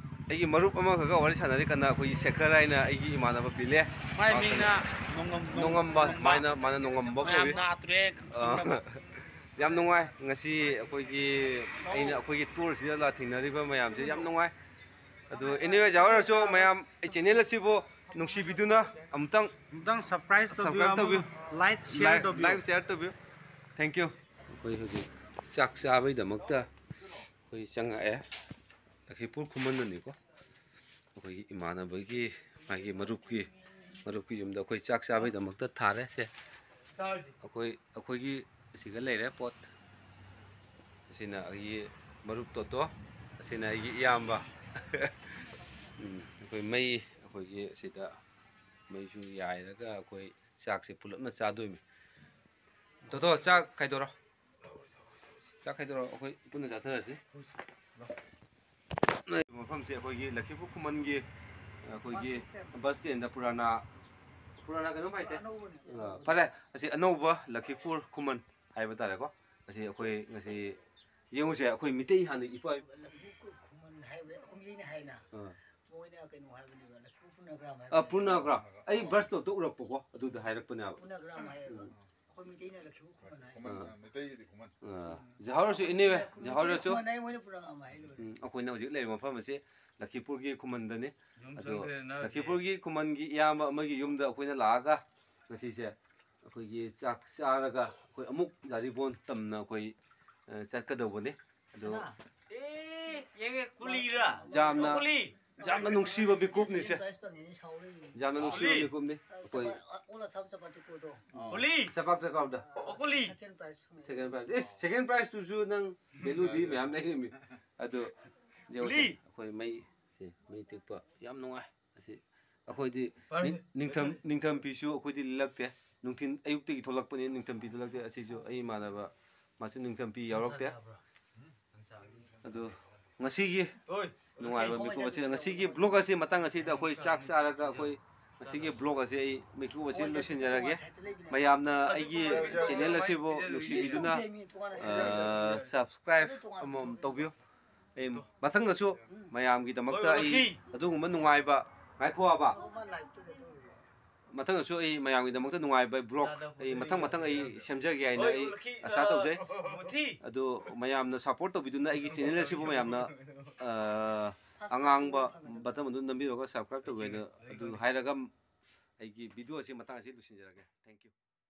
ꯑꯩꯒꯤ ꯃꯔꯨꯞ ꯑꯃꯈꯛꯀ ꯋꯥꯔꯤ ꯁꯥꯟꯅꯔꯤ ꯀꯟꯅ, ꯑꯩꯈꯣꯏꯒꯤ ꯁꯦꯈꯔ ꯍꯥꯏꯅ ꯑꯩꯒꯤ ꯏꯃꯥꯟꯅꯕ ꯕꯤꯂꯦ꯫ ꯃꯥꯏ ꯃꯤꯡꯅ ꯅꯣꯡꯉꯝ-, ꯅꯣꯡꯉꯝꯕ, ꯅꯣꯡꯉꯝꯕ꯫ ꯃꯥꯏꯅ, ꯃꯥꯅ ꯅꯣꯡꯉꯝꯕ ꯃꯌꯥꯝ ꯀꯧꯏ꯫ ꯅꯥꯇ꯭ꯔꯦ꯫ ꯑ, ꯌꯥꯝ ꯅꯨꯡꯉꯥꯏ ꯉꯁꯤ ꯑꯩꯈꯣꯏꯒꯤ, ꯑꯩꯅ ꯑꯩꯈꯣꯏꯒꯤ ꯇꯨꯔꯁꯤꯗ ꯂꯥꯛ ꯊꯦꯡꯅꯔꯤꯕ ꯃꯌꯥꯝꯁꯦ ꯌꯥꯝ ꯅꯨꯡꯉꯥꯏ꯫ ꯑꯗꯨ anyway, ꯖꯥꯍꯣꯔꯁꯨ ꯃꯌꯥꯝ ꯑꯩ ꯆꯦꯅꯦꯜ ꯑꯁꯤꯕꯨ ꯅꯨꯡꯁꯤꯕꯤꯗꯨꯅ ꯑꯃꯨꯛꯇꯪ ꯑꯃꯨꯛꯇꯪ subscribe ꯇꯧꯕꯤꯌꯨ, subscribe ꯇꯧꯕꯤꯌꯨ꯫ ꯑꯃꯨꯛ like, share like, ꯇꯧꯕꯤꯌꯨ꯫ Like, share ꯇꯧꯕꯤꯌꯨ꯫ Thank you꯫ ꯑꯩꯈꯣꯏ ꯍꯧꯖꯤꯛ ꯆꯥꯛ ꯆꯥꯕꯩꯗꯃꯛꯇ ꯑꯩꯈꯣꯏ ꯆꯪꯉꯛꯑꯦ ꯂꯈꯤꯄꯨꯔ ꯈꯨꯃꯟꯗꯅꯤꯀꯣ꯫ ꯑꯩꯈꯣꯏꯒꯤ ꯏꯃꯥꯟꯅꯕꯒꯤ, ꯃꯥꯒꯤ ꯃꯔꯨꯞꯀꯤ, ꯃꯔꯨꯞꯀꯤ ꯌꯨꯝꯗ ꯑꯩꯈꯣꯏ ꯆꯥꯛ ꯆꯥꯕꯩꯗꯃꯛꯇ ꯊꯥꯔꯦ ꯁꯦ꯫ ꯑꯩꯈꯣꯏ, ꯑꯩꯈꯣꯏꯒꯤ ꯑꯁꯤꯒ ꯂꯩꯔꯦ ꯄꯣꯠ꯫ ꯑꯁꯤꯅ ꯑꯩꯒꯤ ꯃꯔꯨꯞ ꯇꯣꯇꯣ, ꯑꯁꯤꯅ ꯑꯩꯒꯤ ꯏꯌꯥꯝꯕ꯫ ꯎꯝ, ꯑꯩꯈꯣꯏ ꯃꯩ, ꯑꯩꯈꯣꯏꯒꯤ ꯑꯁꯤꯗ ꯃꯩꯁꯨ ꯌꯥꯏꯔꯒ ꯑꯩꯈꯣꯏ ꯆꯥꯛꯁꯦ ꯄꯨꯂꯞꯅ ꯆꯥꯗꯣꯏꯅꯤ꯫ ꯇꯣꯇꯣ, ꯆꯥꯛ ꯈꯥꯏꯗꯣꯔꯣ꯫ ꯆꯥꯛ ꯈꯥꯏꯗꯣꯔꯣ, ꯑꯩꯈꯣꯏ ꯄꯨꯟꯅ ꯆꯥꯊꯔꯁꯤ꯫ ꯃꯐꯝꯁꯦ ꯑꯩꯈꯣꯏꯒꯤ ꯂꯈꯤꯄꯨꯔ ꯈꯨꯃꯟꯒꯤ, ꯑꯩꯈꯣꯏꯒꯤ bus stand꯫ Bus standꯗ ꯄꯨꯔꯥꯅꯥ, ꯄꯨꯔꯥꯅꯥ ꯀꯩꯅꯣꯝ ꯍꯥꯏꯇꯦ꯫ ꯑꯅꯧꯕꯅꯤ꯫ ꯑ, ꯐꯔꯦ, ꯑꯁꯤ ꯑꯅꯧꯕ ꯂꯈꯤꯄꯨꯔ ꯈꯨꯃꯟ ꯍꯥꯏꯕ ꯇꯥꯔꯦꯀꯣ꯫ ꯑꯁꯤ ꯑꯩꯈꯣꯏ ꯉꯁꯤ ꯌꯦꯡꯉꯨꯁꯦ, ꯑꯩꯈꯣꯏ ꯃꯤꯇꯩ ꯍꯥꯟꯅ ꯏꯄꯥ ꯏ- ꯂꯈꯤꯄꯨꯔ ꯈꯨꯃꯟ ꯍꯥꯏꯕ ꯑꯩꯈꯣꯏ ꯃꯤꯇꯩꯅ ꯍꯥꯏꯅ꯫ ꯑꯥ꯫ ꯃꯣꯏꯅ ꯀꯩꯅꯣ ꯍꯥꯏꯕꯅꯦꯕ, ꯂꯈꯤꯄꯨꯔ ꯄꯨꯅꯥꯒ꯭ꯔꯥꯝ ꯍꯥꯏꯕ꯫ ꯑ, ꯄꯨꯅꯥꯒ꯭ꯔꯥꯝ꯫ ꯑꯩ bus ꯇꯣꯞꯇ ꯎꯔꯛꯄꯀꯣ, ꯑꯗꯨꯗ ꯍꯥꯏꯔꯛꯄꯅꯦꯕ꯫ ꯄꯨꯅꯥꯒ꯭ꯔꯥꯝ ꯍꯥꯏꯌꯦꯕ꯫ ꯎꯝ꯫ ꯑꯩꯈꯣꯏ ꯃꯤꯇꯩꯅ ꯂꯈꯤꯄꯨꯔ ꯈꯨꯃꯟ ꯍꯥꯏ꯫ ꯈꯨꯃꯟ, ꯑꯥ꯫ ꯑ, ꯃꯩꯇꯩꯒꯤꯗꯤ ꯈꯨꯃꯟ꯫ ꯑ, ꯖꯍꯥꯎꯔꯁꯨ, anyway, ꯈꯨꯃꯟ, ꯖꯍꯥꯎꯔꯁꯨ꯫ ꯈꯨꯃꯟ ꯍꯥꯏ, ꯃꯣꯏꯅ ꯄꯨꯅꯥꯒ꯭ꯔꯥꯝ ꯍꯥꯏ ꯂꯣꯏꯔꯦ꯫ ꯎꯝ, ꯑꯩꯈꯣꯏꯅ ꯍꯧꯖꯤꯛ ꯂꯩꯔꯤꯕ ꯃꯐꯝ ꯑꯁꯤ ꯂꯈꯤꯄꯨꯔꯒꯤ ꯈꯨꯃꯟꯗꯅꯤ꯫ ꯌꯨꯝ ꯑꯗꯣ ꯆꯪꯗ꯭ꯔꯦꯅ ꯂꯈꯤꯄꯨꯔꯒꯤ ꯈꯨꯃꯟꯒꯤ ꯏꯌꯥꯝꯕ ꯑꯃꯒꯤ ꯌꯨꯝꯗ ꯑꯩꯈꯣꯏꯅ ꯂꯥꯛꯑꯒ ꯉꯁꯤꯁꯦ ꯑꯩꯈꯣꯏꯒꯤ ꯆꯥꯛ ꯆꯥꯔꯒ ꯑꯩꯈꯣꯏ ꯑꯃꯨꯛ ꯖꯥꯔꯤꯕꯣꯟ ꯇꯝꯅ ꯑꯩꯈꯣꯏ, ꯑ, ꯆꯠꯀꯗꯧꯕꯅꯤ꯫ ꯑꯗꯣ ꯑꯦ, ꯌꯦꯡꯉꯦ, ꯀꯨꯂꯤꯔꯥ? ꯌꯥꯝꯅ ꯀꯨꯂꯤ? ꯌꯥꯝꯅ ꯅꯨꯡꯁꯤꯕ ꯃꯤꯀꯨꯞꯅꯤꯁꯦ꯫ Prize ꯐꯪꯉꯦꯅ ꯁꯥꯎꯔꯦ꯫ ꯌꯥꯝꯅ ꯅꯨꯡꯁꯤꯕ ꯀꯨꯂꯤ? ꯃꯤꯀꯨꯞꯅꯤ ꯑꯩꯈꯣꯏ꯫ ꯑꯣꯂ ꯁꯥꯎ ꯆꯄꯥꯇꯤ ꯀꯣꯗꯣ꯫ ꯀꯨꯂꯤ? ꯆꯄꯥꯛ ꯆꯄꯥꯛꯗ ꯑꯣ, ꯀꯨꯂꯤ? Second prize ꯐꯪꯉꯦ꯫ Second prize, ꯑꯦ, second prizeꯇꯨꯁꯨ ꯅꯪ valueꯗꯤ ꯃꯌꯥꯝ ꯂꯩꯔꯤꯃꯤ꯫ ꯑꯗꯣ ꯌꯦꯡꯉꯨꯁꯦ, ꯀꯨꯂꯤ? ꯑꯩꯈꯣꯏ ꯃꯩꯁꯦ, ꯃꯩ ꯇꯤꯛꯄ ꯌꯥꯝ ꯅꯨꯡꯉꯥꯏ꯫ ꯑꯁꯤ ꯑꯩꯈꯣꯏꯗꯤ ꯅꯤꯡ- ꯅꯤꯡꯊꯝ ꯅꯤꯡꯊꯝ ꯐꯤꯁꯨ ꯑꯩꯈꯣꯏꯗꯤ ꯂꯤꯜꯂꯛꯇꯦ꯫ ꯅꯨꯡꯊꯤꯟ ꯑꯌꯨꯛꯇꯒꯤ ꯊꯣꯛꯂꯛꯄꯅꯤ, ꯅꯤꯡꯊꯝ ꯐꯤ ꯂꯤꯜꯂꯛꯇꯦ꯫ ꯑꯁꯤꯁꯨ ꯑꯩ ꯏꯃꯥꯟꯅꯕ, ꯃꯥꯁꯨ ꯅꯤꯡꯊꯝ ꯐꯤ ꯌꯥꯎꯔꯛꯇꯦ꯫ ꯑꯗꯣ ꯉꯁꯤꯒꯤ ꯍꯣꯏ꯫ ꯅꯨꯡꯉꯥꯏꯕ ꯃꯤꯀꯨꯞ ꯑꯁꯤꯗ ꯉꯁꯤꯒꯤ vlog ꯑꯁꯤ ꯃꯇꯥꯡ ꯑꯁꯤꯗ ꯑꯩꯈꯣꯏ ꯆꯥꯛ ꯆꯥꯔꯒ ꯑꯩꯈꯣꯏ ꯉꯁꯤꯒꯤ vlog ꯑꯁꯤ ꯑꯩ ꯃꯤꯀꯨꯞ ꯑꯁꯤ ꯂꯣꯏꯁꯤꯟꯖꯔꯒꯦ꯫ ꯃꯌꯥꯝꯅ ꯑꯩꯒꯤ channel ꯑꯁꯤꯕꯨ ꯅꯨꯡꯁꯤꯕꯤꯗꯨꯅ, ꯑ, subscribe ꯑꯃꯃꯝ ꯇꯧꯕꯤꯌꯨ꯫ ꯑꯩ ꯃꯊꯪꯗꯁꯨ ꯃꯌꯥꯝꯒꯤꯗꯃꯛꯇ ꯑꯩ ꯑꯗꯨꯒꯨꯝꯕ ꯅꯨꯡꯉꯥꯏꯕ, ꯉꯥꯏꯈꯣꯕ꯫ ꯃꯊꯪꯗꯁꯨ ꯑꯩ ꯃꯌꯥꯝꯒꯤꯗꯃꯛꯇ ꯅꯨꯡꯉꯥꯏꯕ vlog ꯑꯩ ꯃꯊꯪ ꯃꯊꯪ ꯑꯩ ꯁꯦꯝꯖꯒꯦ ꯍꯥꯏꯅ ꯑꯩ ꯑꯁꯥ ꯇꯧꯖꯩ꯫ ꯑꯗꯣ ꯃꯌꯥꯝꯅ support ꯇꯧꯕꯤꯗꯨꯅ ꯑꯩꯒꯤ channel ꯑꯁꯤꯕꯨ ꯃꯌꯥꯝꯅ, ꯑ, ꯑꯉꯥꯡꯕ button ꯑꯗꯨ ꯅꯝꯕꯤꯔꯒ subscribe ꯇꯧꯕꯤꯌꯨ ꯍꯥꯏꯅ ꯑꯗꯨ ꯍꯥꯏꯔꯒ ꯑꯩꯒꯤ video ꯑꯁꯤ ꯃꯇꯥꯡ ꯑꯁꯤ ꯂꯣꯏꯁꯤꯟꯖꯔꯒꯦ꯫ Thank you꯫